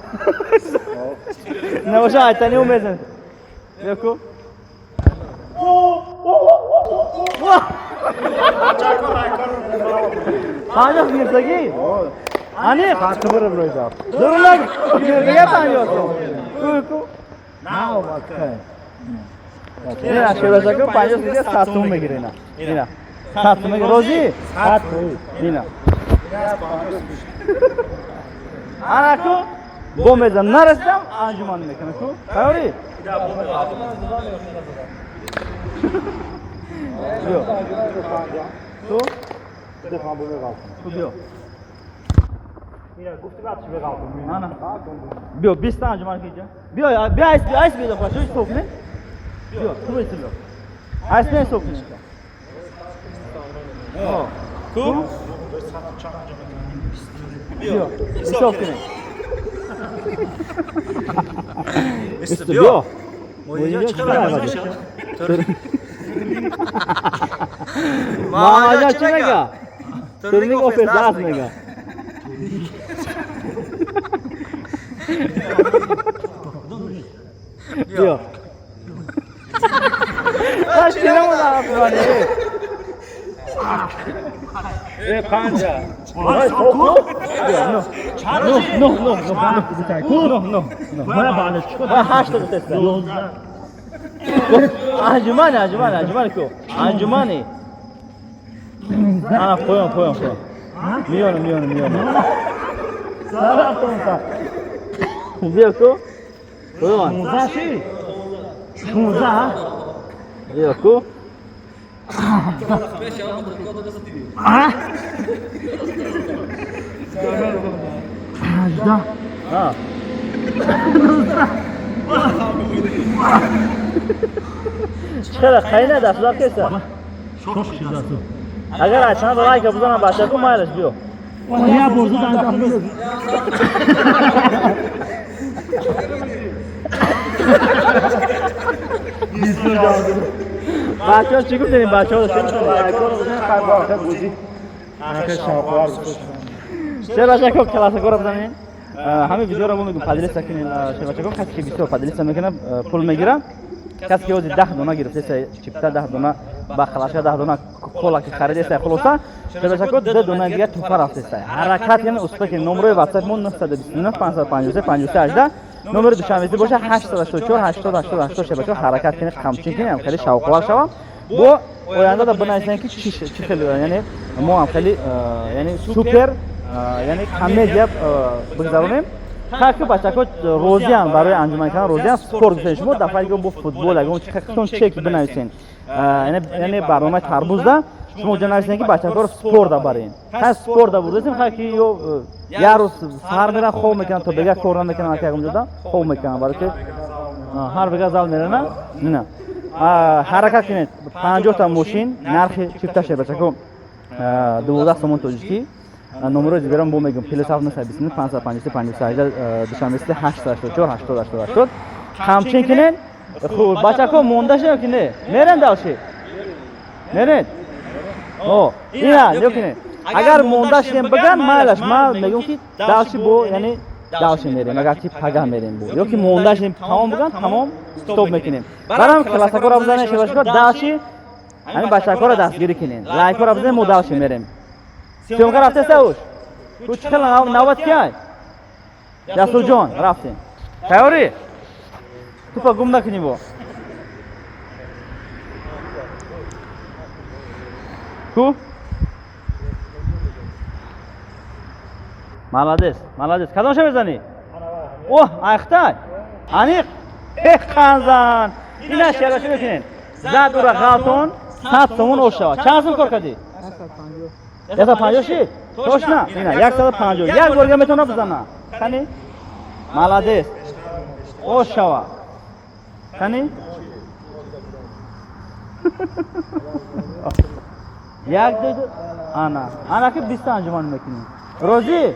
Набоша айтани ӯ мезанӣ. Биё ку? Панҷоҳ гирифтагӣ? Аниқ? Панҷ рӯй дав. Дуру нагу. Гирифтага панҷоҳ сом. Ку ку? На омад. Ина шербачако панҷоҳ дига сад сом мегире ина. Ина. Сад сом мегире. Розӣ? Сад фоиз. Ина. Ана ку? Бо мезан нарасидам анҷуман мекунам ку? Тайёрӣ? Биё. Ту? Ту биё. Ана. Биё, биста анҷуман ки биё, биё айс, биё, айс биё, хош, ҳисоб кунем. Биё, ту биё, биё. Айс биё ҳисоб кунем. Ку? Биё, ҳисоб кунем. Биё. Муидинҷон чӣ хабар бошад? Мамаҷон чӣ мега? Турник офис даст мега. Биё. Таш чӣ намуда афғонӣ? Э, панҷа. Биё, ну. Ну, ну, ну, ну, ну, ну, ну. Ма ҳашта гуфтеста. Анҷумани, анҷумани, анҷумани ку? Анҷумани. Ана поён, поён, поён. Миёна, миёна, миёна. Биё ку? Поён. Шонздаҳ. Биё ку? Ҳаждаҳ. А. Чӣ хайна даст дар кеса? Агар аз чанд лайка бизанам бачаку майлаш биё. Я бор задан. Бачаҳо чӣ гуфтем бачаҳо чӣ гуфтем? Шербачако классакоро бизанем. Ҳамин видеоро мо мегӯм поделиться кунем шербачако касе ки бисёр поделиться мекунад пул мегирад. Касе ки ҳозир 10 дона гирифтеса чипта 10 дона ба халашка 10 дона кола ки харидеса хулоса шербачако 2 дона дига туҳфа рафтеса. Ҳаракат кунем успе кунем номерои WhatsApp мо 929 553 53 18 номери душанбеси боша 884 80 80 80 шербачако ҳаракат кунем қамчин кунем хеле шавқовар шавам. Бо оянда да бинависем ки чӣ хеле яъне мо ҳам хеле яъне супер яъне комедия бигзаронем. Ҳар бачако розиам барои анҷуман кардан, розиам спорт гуфтен. Шумо дафъаи дига бо футбол ягон чи хелтон чек бинависен. Яъне барномаи тарбузда шумо ҷо нависен, ки бачакоро спорта барен. Ҳар спорта бурдасем, ҳар ки ё як рӯз саҳар меран, хоб мекунан, то бега кор намекунан, ки ягон ҷода хоб мекунан, барои ки ҳар бега зал мерана. Ина ҳаракат кунед, 50-та мошин нархи чифта бачако 12 сомон тоҷикӣ. Номерои дигарам бо мегӯм: +7 929 553 53, Душанбе 884 80 80 80. Ҳамчин кунед. Хуб, бачако, монда шудем ки не, мерем дальше, мерем. О, ина ё кунед, агар монда шудем биган, майлаш, ман мегӯм ки дальше бо, яъне дальше мерем, агар ки пага мерем бо, ё ки монда шудем тамом биган, тамом, стоп мекунем. Барам классакоро бизанем, шебашко дальше ҳамин бачакоро дастгирӣ кунем, лайкоро бизанем, мо дальше мерем. Съёмка рафтеста уш? Ту чӣ хел, навбат киай? Ҷасурҷон, рафтем. Тайёрӣ? Тупа гум накунӣ бо. Ку? Молодец, молодец. Кадомша мезанӣ? Оҳ, айхтай. Аниқ. Эх, қанзан. Ина шерашо мекунед. Зад ура ғалтон, 100 сомон ош шавад. Чанд сом кор кардӣ? 150 шид? Точно? Ина, 150. Як борга метавона бизана. Қани? Молодец. Ош шава. Қани? Як, ду, ана. Ана ки 20 анҷуман мекунем. Розӣ?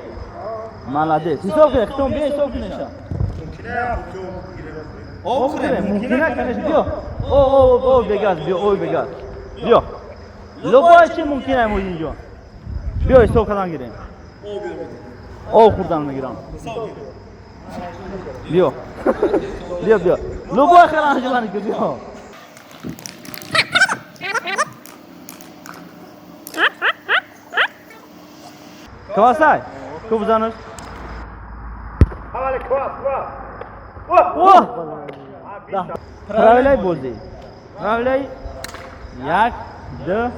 Молодец. Ҳисоб кунед, хитон биё ҳисоб кунед ша. Об хӯрем, мумкина, конечно, биё. О, о, о, бегаз, биё, ой, бегаз. Биё. Любое чи мумкина инҷо. Биё ҳисоб кардан гирем. Об хӯрдан мегирам. Биё. Биё, биё. Любой хел анҷуман ки биё. Квасай? Ку бизанаш? О! Правилаи бозӣ. Правилаи як, ду.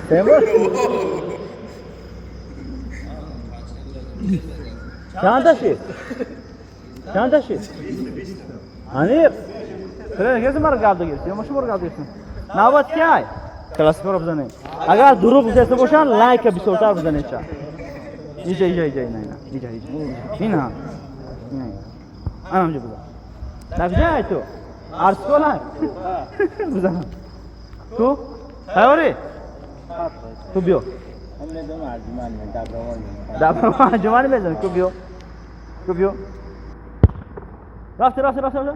Темур? Чанда шид? Чанда шид? Аниқ? Тренер касе маро гап дагирифт, ё шуморо гап дагирифтем? Навбат кай? Классикаро бизанем. Агар дурӯғ гуфта бошанд, лайка бисёртар бизанед ша. Иҷа, иҷа, иҷа, ина, ина. Иҷа, иҷа. Ина. Ина. Ана ҳамҷо бизан. Дар куҷо ту? Арскола? Бизан. Ту? Тайёрӣ? Ту биё. Анҷумани мезанӣ. Ку биё. Ку биё. Рафти, рафти, рафти, рафти.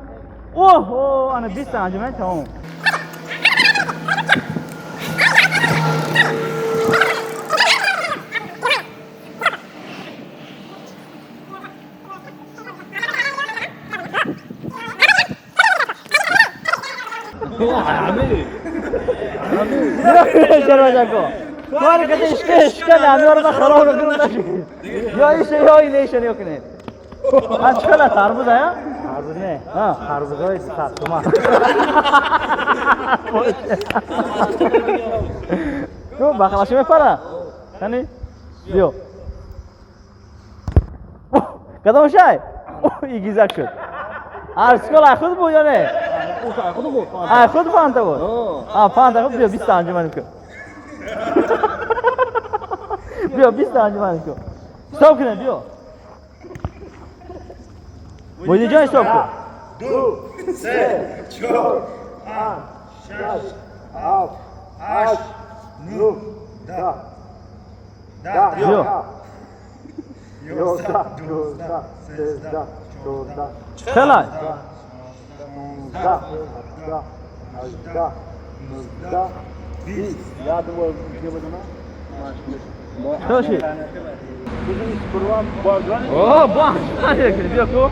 Оҳ, о, ана 20 анҷумани тамом. Шерважако. Кори кати ишка ишка намёр ма хароб кунам наши. Ё иша ё ине иша ё кунед. А чикала тарбуз ая? Харбуз не. А. Харбузҳои 100 сомон. Ку бақалаши мепара? Қани? Биё. Кадом шай? Игизак шуд. Арскол ай худ буд ё не? Ай худ фанта буд? А, фанта худ, биё 20 анҷуман кун. Биё 20 анҷуман кун. Ҳисоб кунед, биё. Муҳиддинҷон, ҳисоб кун. 2, 3, 4, 5, 6, 7, 8, 9, 10. 10. Биё. 11, 12, 13, 14, Хелай. 15, 16, 18, 19, 20. Чӣ шид? О, бо анҷуман кунед, биё ку.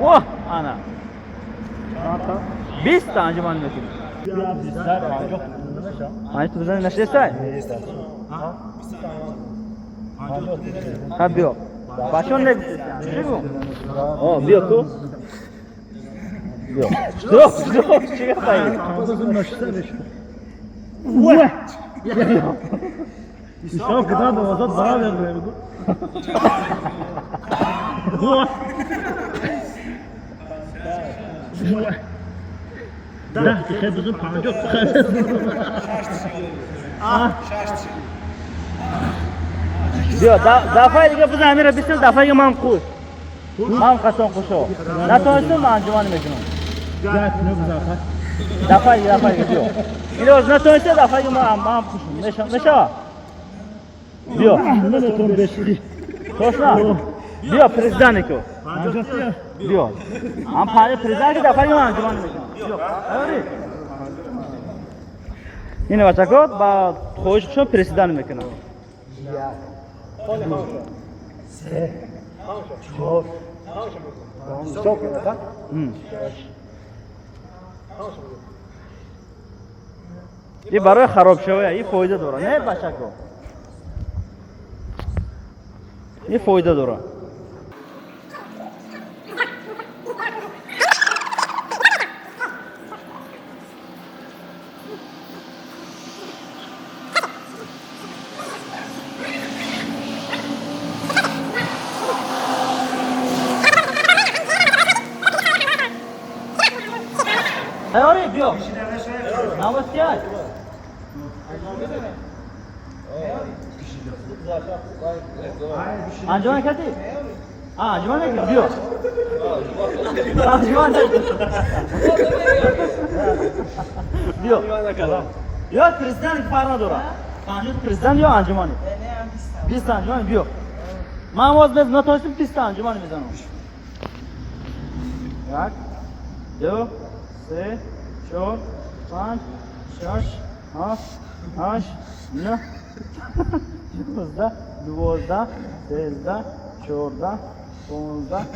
О, ана. 20 анҷуман мекунем. Панҷ ту бизанӣ нашидестай? Ха, биё. Бачаҳо негуфтестан. Чӣ гу? О, биё ку. Иштирок, иштирок, чӣ гапай? Ҳисоб кидан озод бародар мегӯ. 10 дақиқа бизун 50 дақиқа. Биё, дафъаи дига бизан амира бисел, дафъаи дига ман қуш. Ман қасон қушо. Натонистам ман анҷуман мекунам. Дафъаи дига, дафъаи дига биё. Ино натонистам дафъаи дига ман қушум. Меша, меша. Биё. Наметавон бешури. Точно? Биё президентико. 50 Биё. Ам панҷ президент ки дафъаи дига ман анҷуман мекунам. Биё. Ори. Ина бачако ба хоҳиши худшон президент мекунам. Ҳисоб кидан. И барои харобшавия и фоида дора. Не бачако. И фоида дора. Тайёрӣ биё. Навбат кияй? Анҷуман накардӣ? А, анҷуман накардӣ? Биё. Анҷуман накардӣ. Биё. Ё президент фарқ надорад. 50 президент ё анҷуманӣ? 20 анҷуманӣ биё. Ман боз без натонистам 20 анҷуманӣ мезанам. Як, ду, се, чор, панҷ, шаш, ҳафт, ҳашт, нӯҳ, 11, 12, 13, 14, 15,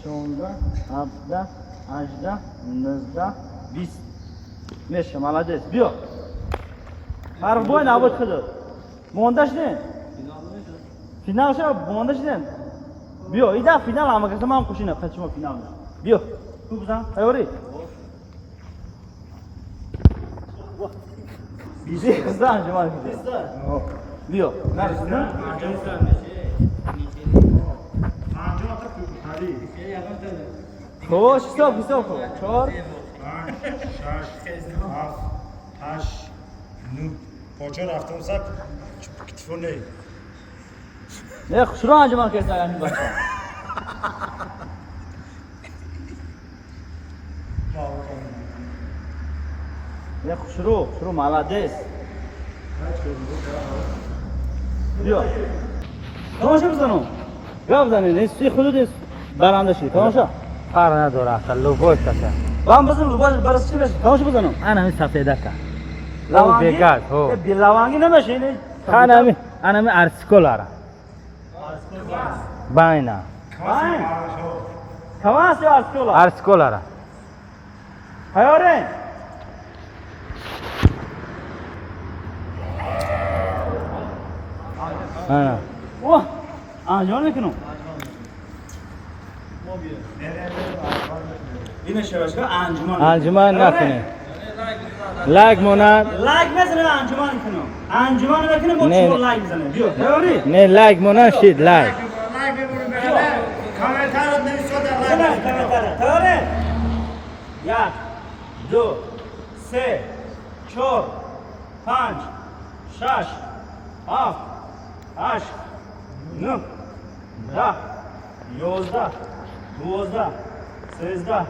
16, 17, 18, 19, 20. Меша, молодец. Биё. Фарқ бой набуд худат. Монда шудем? Финал шава, монда шудем? Биё, ида финал ҳама каса ман қушина, қачимо финал мешава. Биё. Ту бизан, тайёрӣ? Бист анҷуман кардем. Биё. Нарасидам? 50 та путари. Хош, ҳисоб, ҳисоб кун. Чор, 5, 6, 7, 8, 9. Почо рафтам саб китфоне. Не, хушрӯ анҷуман кардем ҳамин бача. Не, хушрӯ, хушрӯ, молодец. Биё. Тамоша бизанам. Гап занед, ин си худут ин баранда шуди. Тамоша. Фарқ надорад, аха, любой каса. Бам бизан, любой барас чӣ мешавад? Тамоша бизанам. Ана ҳамин сафедака. Лаванги? Бегаз, ҳо. Э, лаванги намешавад, ин Ана ҳамин, ана ҳамин арсиколара. Байна. Байн. Кавас ё арскола? Арсиколара. Ҳайёрен. Ана. Оҳ, анҷом мекунам. Ина шабашка анҷуман. Анҷуман накунед. Лайк монад. Лайк мезанем, анҷуман мекунам. Анҷуман мекунем, бо Не, шумо не. лайк мезанем. Биё, тайёрӣ? Не лайк монад шид лайк. Комментарият нависода Бизанем, комментария. Тайёрӣ? Як, ду, се, чор, панҷ, шаш, ҳафт, ҳашт, нӯҳ, 10, 11, 12, 13,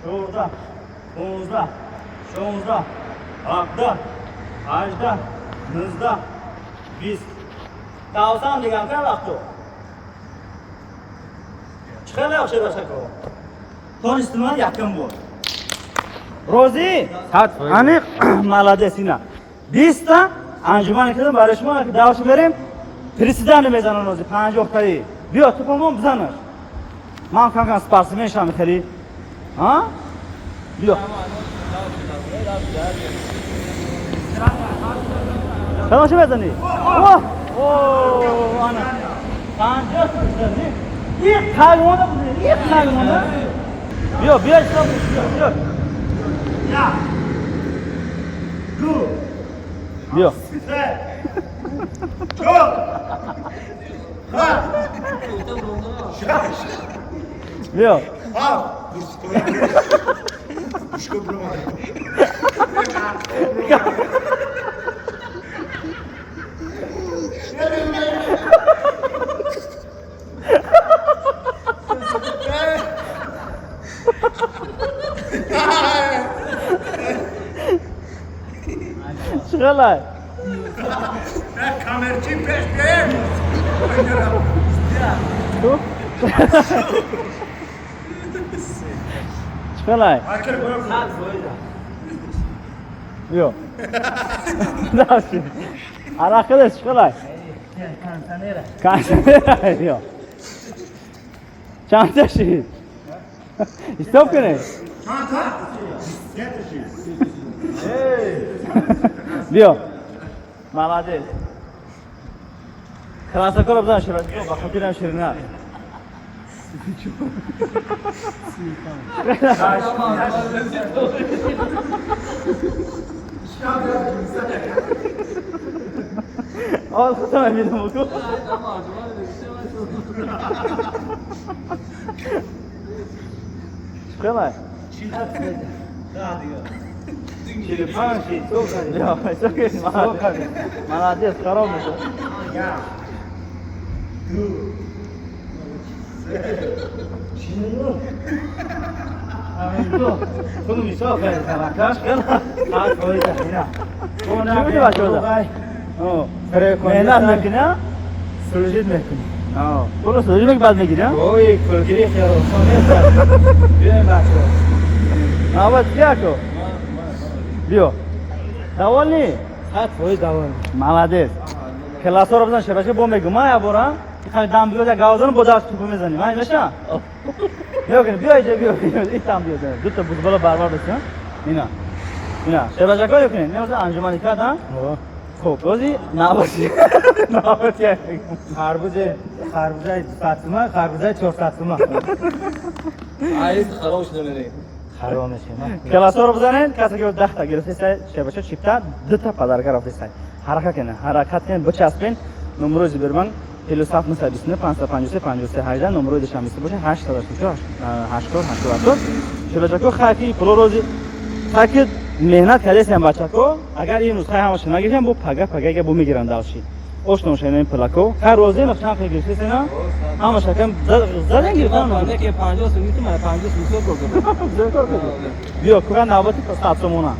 14, 15, 16, 17, 18, 19, 20. Тавсам дигам кай вақту? Чӣ хеле яхши башако? Тонистиман якум бор. Розӣ? 100%. Аниқ, молодец ина. 20 та анҷуман кардам барои шумо, ки давш берем. Президент мезанам розӣ 50 таи. Биё тупомон бизанаш. Ман кам кам спортсмен шам хеле. Ҳа? Биё. Тамошо мезанӣ? Оҳ! О, ана. 50 та. Иқ қагмонда буд. Иқ қагмонда. Биё, биё, ҳисоб биё, биё. Биё. Биё. Чӣ Камерчи пеш биёем. Ту? Чӣ Биё. Дальше. Арақидес чӣ Кондиционера. Кондиционера биё. Чанд та шид? Ҳисоб кунед. Биё. Молодец. Красакоро бизан ширин. Ба хотирам ширина. Ҳол худам мебинам ку. Чӣ 45 ҳисоб кардем. Биё, ҳисоб кунед. Молодец, хароб мешад. Худум ҳисоб кардем, таваккал. 100% ина. Чӣ буди бачаҳо? Меҳнат мекунӣ? Служить мекунӣ. Пуло служить мекунӣ, баъд мегирӣ? Ой, пулгирӣ хеле осон нест. Биёем бачаҳо. Навбат ки ако? Биё. Довольный? 100% довольный. Молодец. Классоро бизан шабаша бо мегум. Ма я бора. Хай дам биё, гавзан бо даст тупо мезанӣ. Ма меша? Биё кун, биё иҷа биё. Ин там биё. Ду та бузбала барбар бисин. Ина. Ина. Шабаша кор кунед. Меоза анҷумани кард, ҳа? Хуб, бози навбати. Навбати. Харбузе, харбузаи 200 сӯма, харбузаи 400 сӯма. Айз хароб шуда мерем. Хароб мешем. Классоро бизанед, касе ки 10 та гирифтеста, шабаша чипта, ду та подарка рафтеста. Ҳаракат кунед, ҳаракат кунед, бичаспен. Номерои Сбербанк плюс 7 929 553 53 18, номерои Душанбе боша 864 84 88. Шабачако хайки пуло рози хайки меҳнат кардесиям бачако, агар ин рӯз хай ҳамаша нагирифтам, бо пага пага бо мегирам далши. Ошно шайнаи пулако. Хай розӣ ма чанд хел гирифтесена? Ҳамаша кам заден гирифтам. Не, 50 сум гирифтам, 50 сум кор кардам. Зер кор кардӣ. Биё, кура навбати 100 сомона.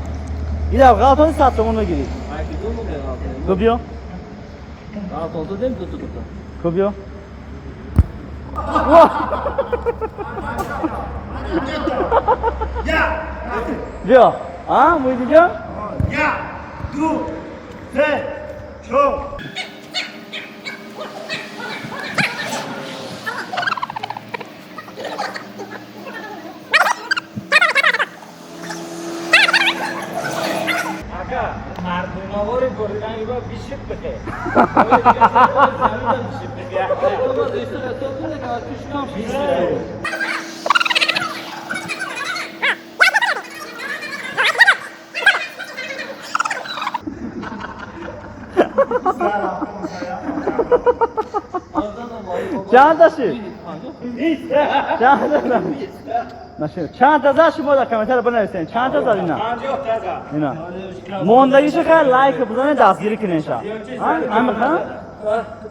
Ида ғалтони 100 сомон мегирӣ. Ку биё. Ғалтон дем ду ду. Ку биё. Биё. А, Муҳиддинҷон? Як, ду, се, чор. Ака, мардумавори буридан ибо бишиб бихе. Заминам бишиб бихе. Чанд та шид? Чанд та? Нашид. Чанд та зад шумо дар комментария бинависед. Чанд та зад ина? 50 та зад. Ина. Мондагишу хай лайк бизанед, дастгирӣ кунед ша. Ҳа? Ҳа?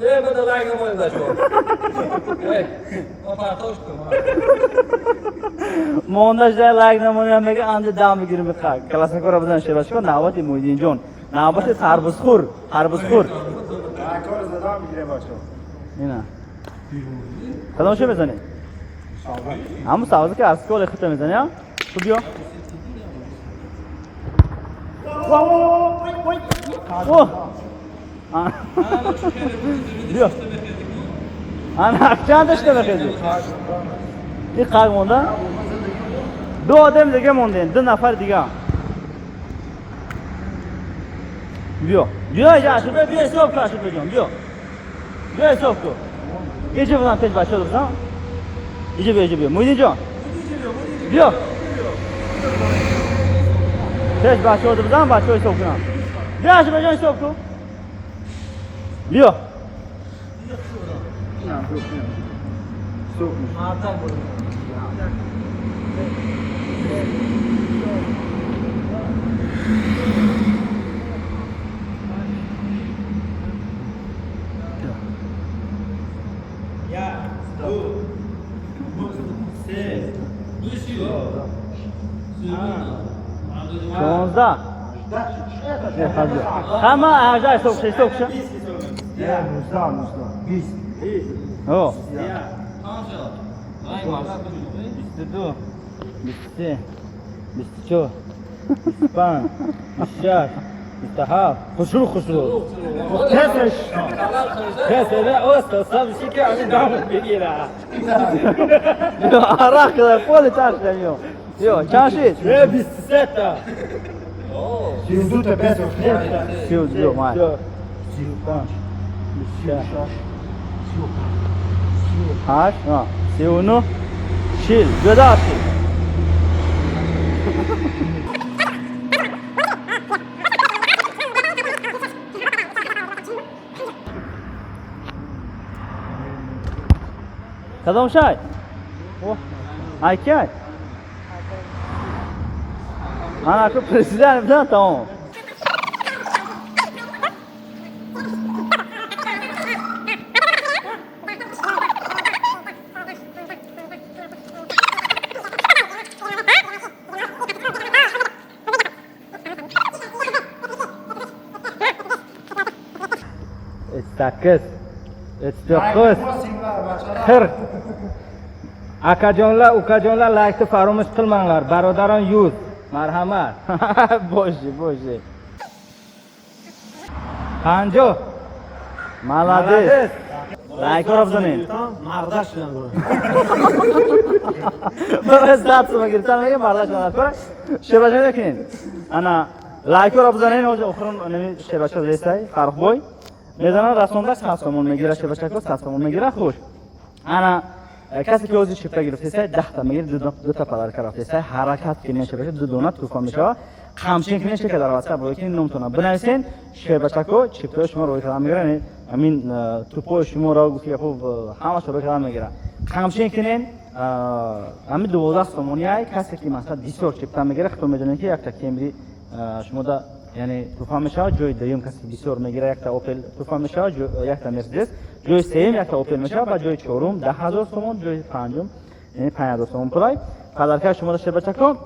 Не, бада лайк намоем бачаҳо. Ма партошт кун. Мондаш дар лайк намонем мега анҷа дам бигирим бихай. Классакора бизан шебашко навбати Муҳиддинҷон. Навбати тарбузхӯр, тарбузхӯр. Кор задам мегирем бачаҳо. Ина. Кадом шо мезанӣ? Ҳамун савзе ки аз коли хута мезанӣ, а? Ту биё. О! Биё. Ана чанд шуда мехезӣ? Ин қақ монда? Ду одам дига мондем, ду нафар дига. Биё. Биё иҷа, Ашурбек, биё ҳисоб кун, Ашурбекҷон, биё. Биё ҳисоб кун. Иҷа бизан пеш бачаҳо бизан. Иҷа биё, иҷа биё. Муҳиддинҷон. Биё. Пеш бачаҳо бизан, бачаҳо ҳисоб кунанд. Биё, Ашбаҷон, ҳисоб кун. Биё. 16. Ҳама 18 ҳисоб куша, ҳисоб куша. 19, 19, 20. О. 22, 23, 24, 25, 26, 27. Хушрӯ, хушрӯ. Тесеш. Тесере оста сабши ки ами дам бигира. Арақ када поли ташда ё. Ё, чанд шид? 23 та. 32 та пес. 32 май. 35, 36, 8, 39, 40, ҷудо шид. Кадом шай? Ай кай? Ана ку президент бизан, тамом. 8, 9, 40. Akajonlar, ukajonlar, laykni faromӯsh qilmanglar. Бародарон, 100. Марҳамат. Боши, боши. 50. Молодец. Лайкҳоро бизанед. Мардаш шудан. Барои 100 сӯма гирифтан мегӯям, мардаш шудан кора. Шербача мекунед. Ана лайкҳоро бизанед, ҳозир охирон нами шербача зестай, Фаррухбой. Мезанад расонда 100 сомон мегира, шербачако 100 сомон мегира, хуш. Ана касе ки ҳозир чипта гирифтесай, 10-та мегир, дута подарка рафтесай, ҳаракат кунед, шербача ду дона туҳфа мешавад. Қамчин кунед, шека дар ватсап рӯй кунед, номтона бинависен, шербачако чиптаи шумо рӯй кардан мегиранд, ҳамин тӯпҳои шуморо гуфти гапо ҳамааш рӯй кардан мегиранд. Қамчин кунед, ҳамин 12 сомони ай, касе ки масалан бисёр чипта мегирад, худтон медонед ки якта Кемри шумода, яъне, туҳфа мешавад. Ҷои дуюм касе бисёр мегирад, якта Опел туҳфа мешавад, якта Мерседес, ҷои сеюм якта Опел мешавад ва ҷои чорум 10 000 сомон, ҷои панҷум, яъне, 5000 сомон пулай подаркаи шумода, шербачако.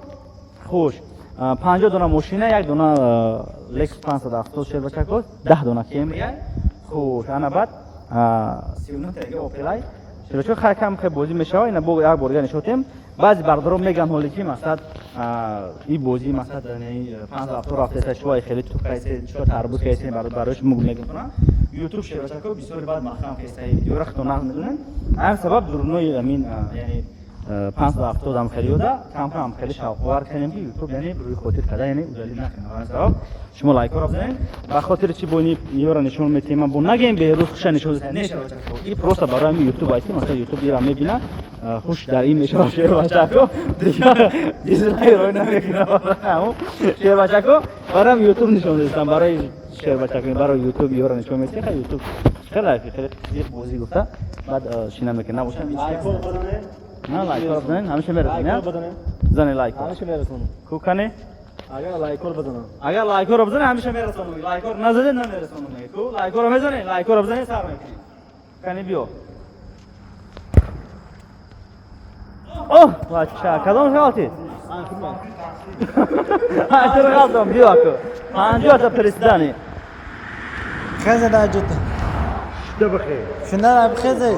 Хуш, 50 дона мошина, як дона Лексус 570, шербачако, 10 дона Кемрия. Хуш, ана баъд 39 таги Опелай, шербачако. Хай, кам хай бозӣ мешавад. Ина бо як бор дига нишотем. Баъзе бардорон мегӯянд ҳоле ки масалан и бозӣ, масалан, 570 рафтеса, шумо хеле туп кайсе, шумо тарбуз кайсе, барои шумо мегӯям, Ютуб, шербачако, бисёри баъд маҳкам кайса видеора, худтон нағз медонед. Ҳамин сабаб дурунои амин, яъне, 570 ам хеле ёда кам кам хеле шавқовар кардем, ки Ютуб, яъне, рӯи хотир карда, яъне, удалить накунад. Ҳамин сабаб шумо лайкҳоро бизанед. Ба хотири чи бо ини ёра нишон метиҳем? Ман бо нагем беҳрӯз хуша нишон не, шербачако, и просто барои ҳамин Ютуб айти, масалан, Ютуб ира мебина, хуш дар ин мешавад, шербачако, дигар дизлайк рӯй намекунад. Шербачако, барои ҳам Ютуб нишон додистам, барои шербачако, барои Ютуб ёра нишон метиҳем. Ютуб хеле хеле зиқ бозӣ гуфта, баъд шина мекунад, набошам. На, лайкҳоро бизанед, ҳамеша мерасонед. Бизанед лайкҳо. Ҳамеша мерасонам. Ку кане? Агар лайкҳоро бизанам. Агар лайкҳоро бизанед, ҳамеша мерасонам. Лайкҳоро назанед, намерасонам. Ку лайкҳоро мезанед, лайкҳоро бизанед, сар мекунед. Кани, биё. Оҳ, бача, кадом ғалтид? Чаро ғалтам? Биё, аку, 50-та президани. Хезе да ҷута. Шида бихер. Шинара бихезе.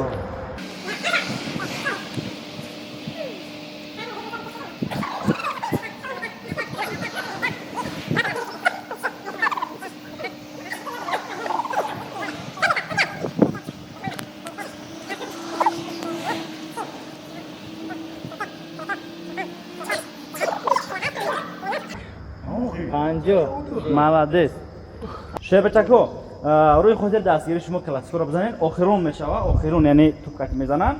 50. Молодец, шербачако. Рӯи хотир дастгири шумо классикоро бизанед. Охирон мешава, охирон, яъне тупкак мезананд.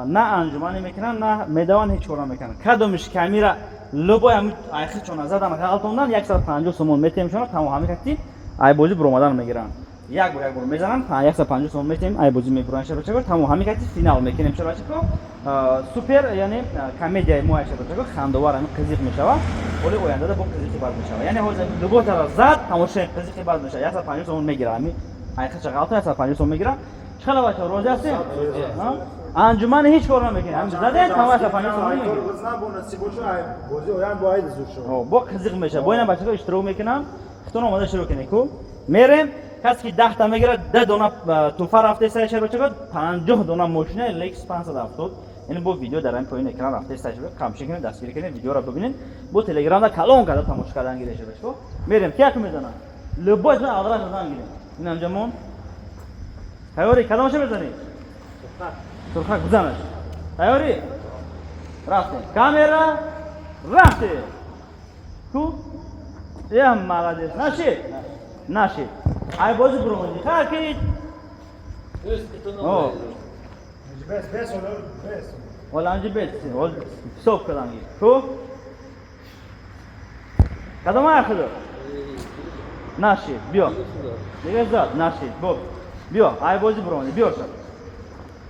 На анҷумане мекунанд, на медаванд, ҳеҷ кор намекунанд. Кадомиш камира любой ҳами айхичона задан ғалтондан, 150 сомон метемшона, тамом, ҳами какти айбозӣ буромадан мегиранд. Як бор, як бор мезананд, 150 сомон метем, айбозӣ мебуранд, шербачако. Тамом, ҳами какти финал мекунем, шербачако. Супер, яъне комедияи мо, шербачако, хандовар, ҳами қизиқ мешавад. Ҳоли ояндада бо қизиқи бад мешавад. Яъне ҳозир любой тара зад, тамошои қизиқи бад мешавад. 150 сомон мегирад, ҳами айхича ғалта 150 сомон мегирад. Чӣ бачаҳо, розӣ ҳастем? Анҷумани ҳеҷ кор намекунем. Ҳам задем, тамом, 150 сомон мегирад. Бо қизиқ мешавад. Бо ина бачаҳо иштирок мекунам. Хитон омода иштирок кунед ку. Мерем, касе ки 10 та мегирад, 10 дона туҳфа рафтеста, шербачако, 50 дона мошина Lexus 570. Яъне бо видео дар ҳамин поёни экран рафтеста, қамши кунед, дастгирӣ кунед, видеоро бибинед, бо телеграмда калон карда тамошо кардан гиред, шербачако. Мерем, ки яку мезанад? Любой авраш задан гирем. Ин анҷамон. Тайёрӣ, кадомаша мезанӣ? Сурхак бизанаш. Тайёрӣ? Рафтем. Камера рафтем. Ку? Я молодец. Нашид. Нашид. Ай бози буромадӣ. Хаки. О. Оланҷи бес. Ол ҳисоб кардам. Ку? Кадом аяхидо? Нашид. Биё. Дига зад. Нашид. Бо. Биё, ай бози буромадӣ. Биё шаб.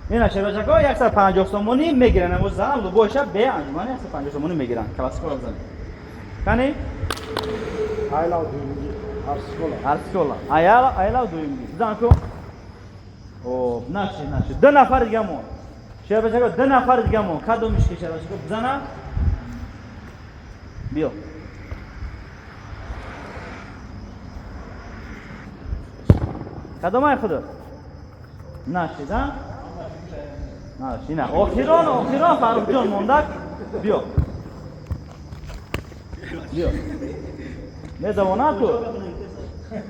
Ина шербачако 150 сомонӣ мегиранд. Аммо занам любой шаб бе анҷумани 150 сомонӣ мегиранд. Классикаро бизанед. Кани? Айлав дуюмги. Арсикола. Арсикола. Аяла, айлав дуюмги. Бизан ку. О, наши, наши. Ду нафар дига мон. Шербачако, ду нафар дига мон. Кадомиш ки шербачако бизана? Биё. Кадомай худо? Наши, да? Наши, ина. Охирон, охирон Фаррухҷон мондак. Биё. Биё. Медавонад ту?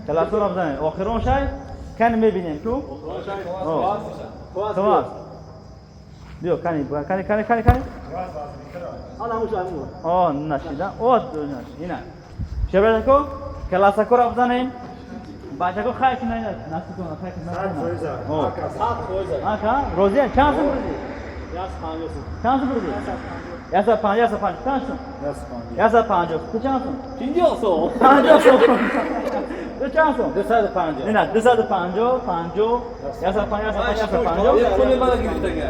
Классора бизанед. Охирон шай кани мебинем ку? Хвас. Биё, кани, кани, кани, кани, кани. О, нашида. О, наши. Ина. Шебратако, классакора бизанем. Бачако хай ки на насикона, хай ки на. О. Ака, розия, чанд сум бурдӣ? Чанд сум бурдӣ? 150, 150. Чанд сум? 150. Ту чанд сум? 50 сом. 50 сум. Ту чанд сум? 250. Ина, 250, 50, 150, 150, 150. Як пули мана гирифтага.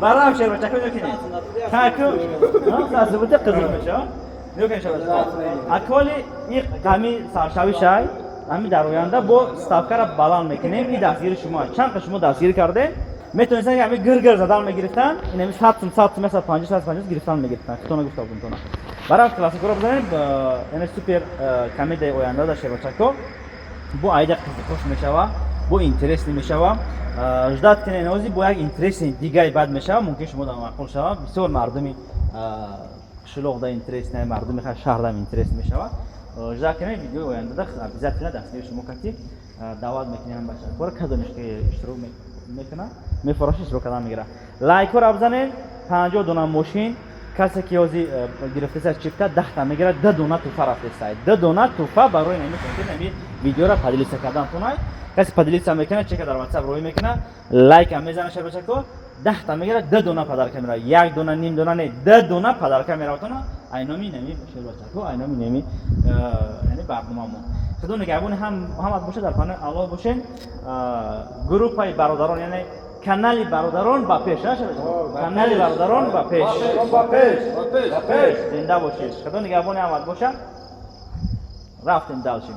Барам шербачако мекунед. Таку, сасибута қизиқ мешавад. Мекунед шербачако. Аколи и ҳами саршави шай, ҳами дар оянда бо ставкара баланд мекунем. И дастгири шумо. Чанд шумо дастгирӣ кардем? Метавонистанд ҳами гир-гир задан мегирифтанд, ин ҳами 100 сум, 100 сум, 150, 150 гирифтан мегирифтанд. Хитона гуфта будем тона. Барам классикаро бизанем, яъне супер комедияи оянда дар шербачако. Бо айда қизиқош мешава, бо интересный мешава. Ждать кунед, нози бо як интересный дигаи бад мешава, мумкин шумо дар маъқул шава. Бисёр мардуми қишлоқда интересный, мардуми шаҳрдам интерес мешава. Ждать кунед видеои ояндада, обязательно дастгири шумо кати даъват мекунем бачакора, кадомиш ки иштирок мекунад, мефароши иштирок кардан мегирад. Лайкҳоро бизанед, 50 дона мошин, касе ки ҳозир гирифтеса чипта, 10 та мегирад, 2 дона туҳфа рафтеса. 2 дона туҳфа барои нами нами видеоро поделиться кардан тунай. Касе поделиться мекунад, чека дар WhatsApp рӯй мекунад, лайк ҳам мезанад, шабачако, 10 та мегирад, 2 дона подарка меравад. Як дона, ним дона не, 2 дона подарка меравад тона. Айноми нами шербачако, айноми нами яъне барномамо. Худо нигаҳбони ҳам ҳамат бошад, дар паноҳи Аллоҳ бошед. Группаи бародарон, яъне канали бародарон ба пеш, канали бародарон ба пеш. Ба пеш. Ба пеш. Зинда бошед. Худо нигаҳбони ҳамат бошад. Рафтем дальше.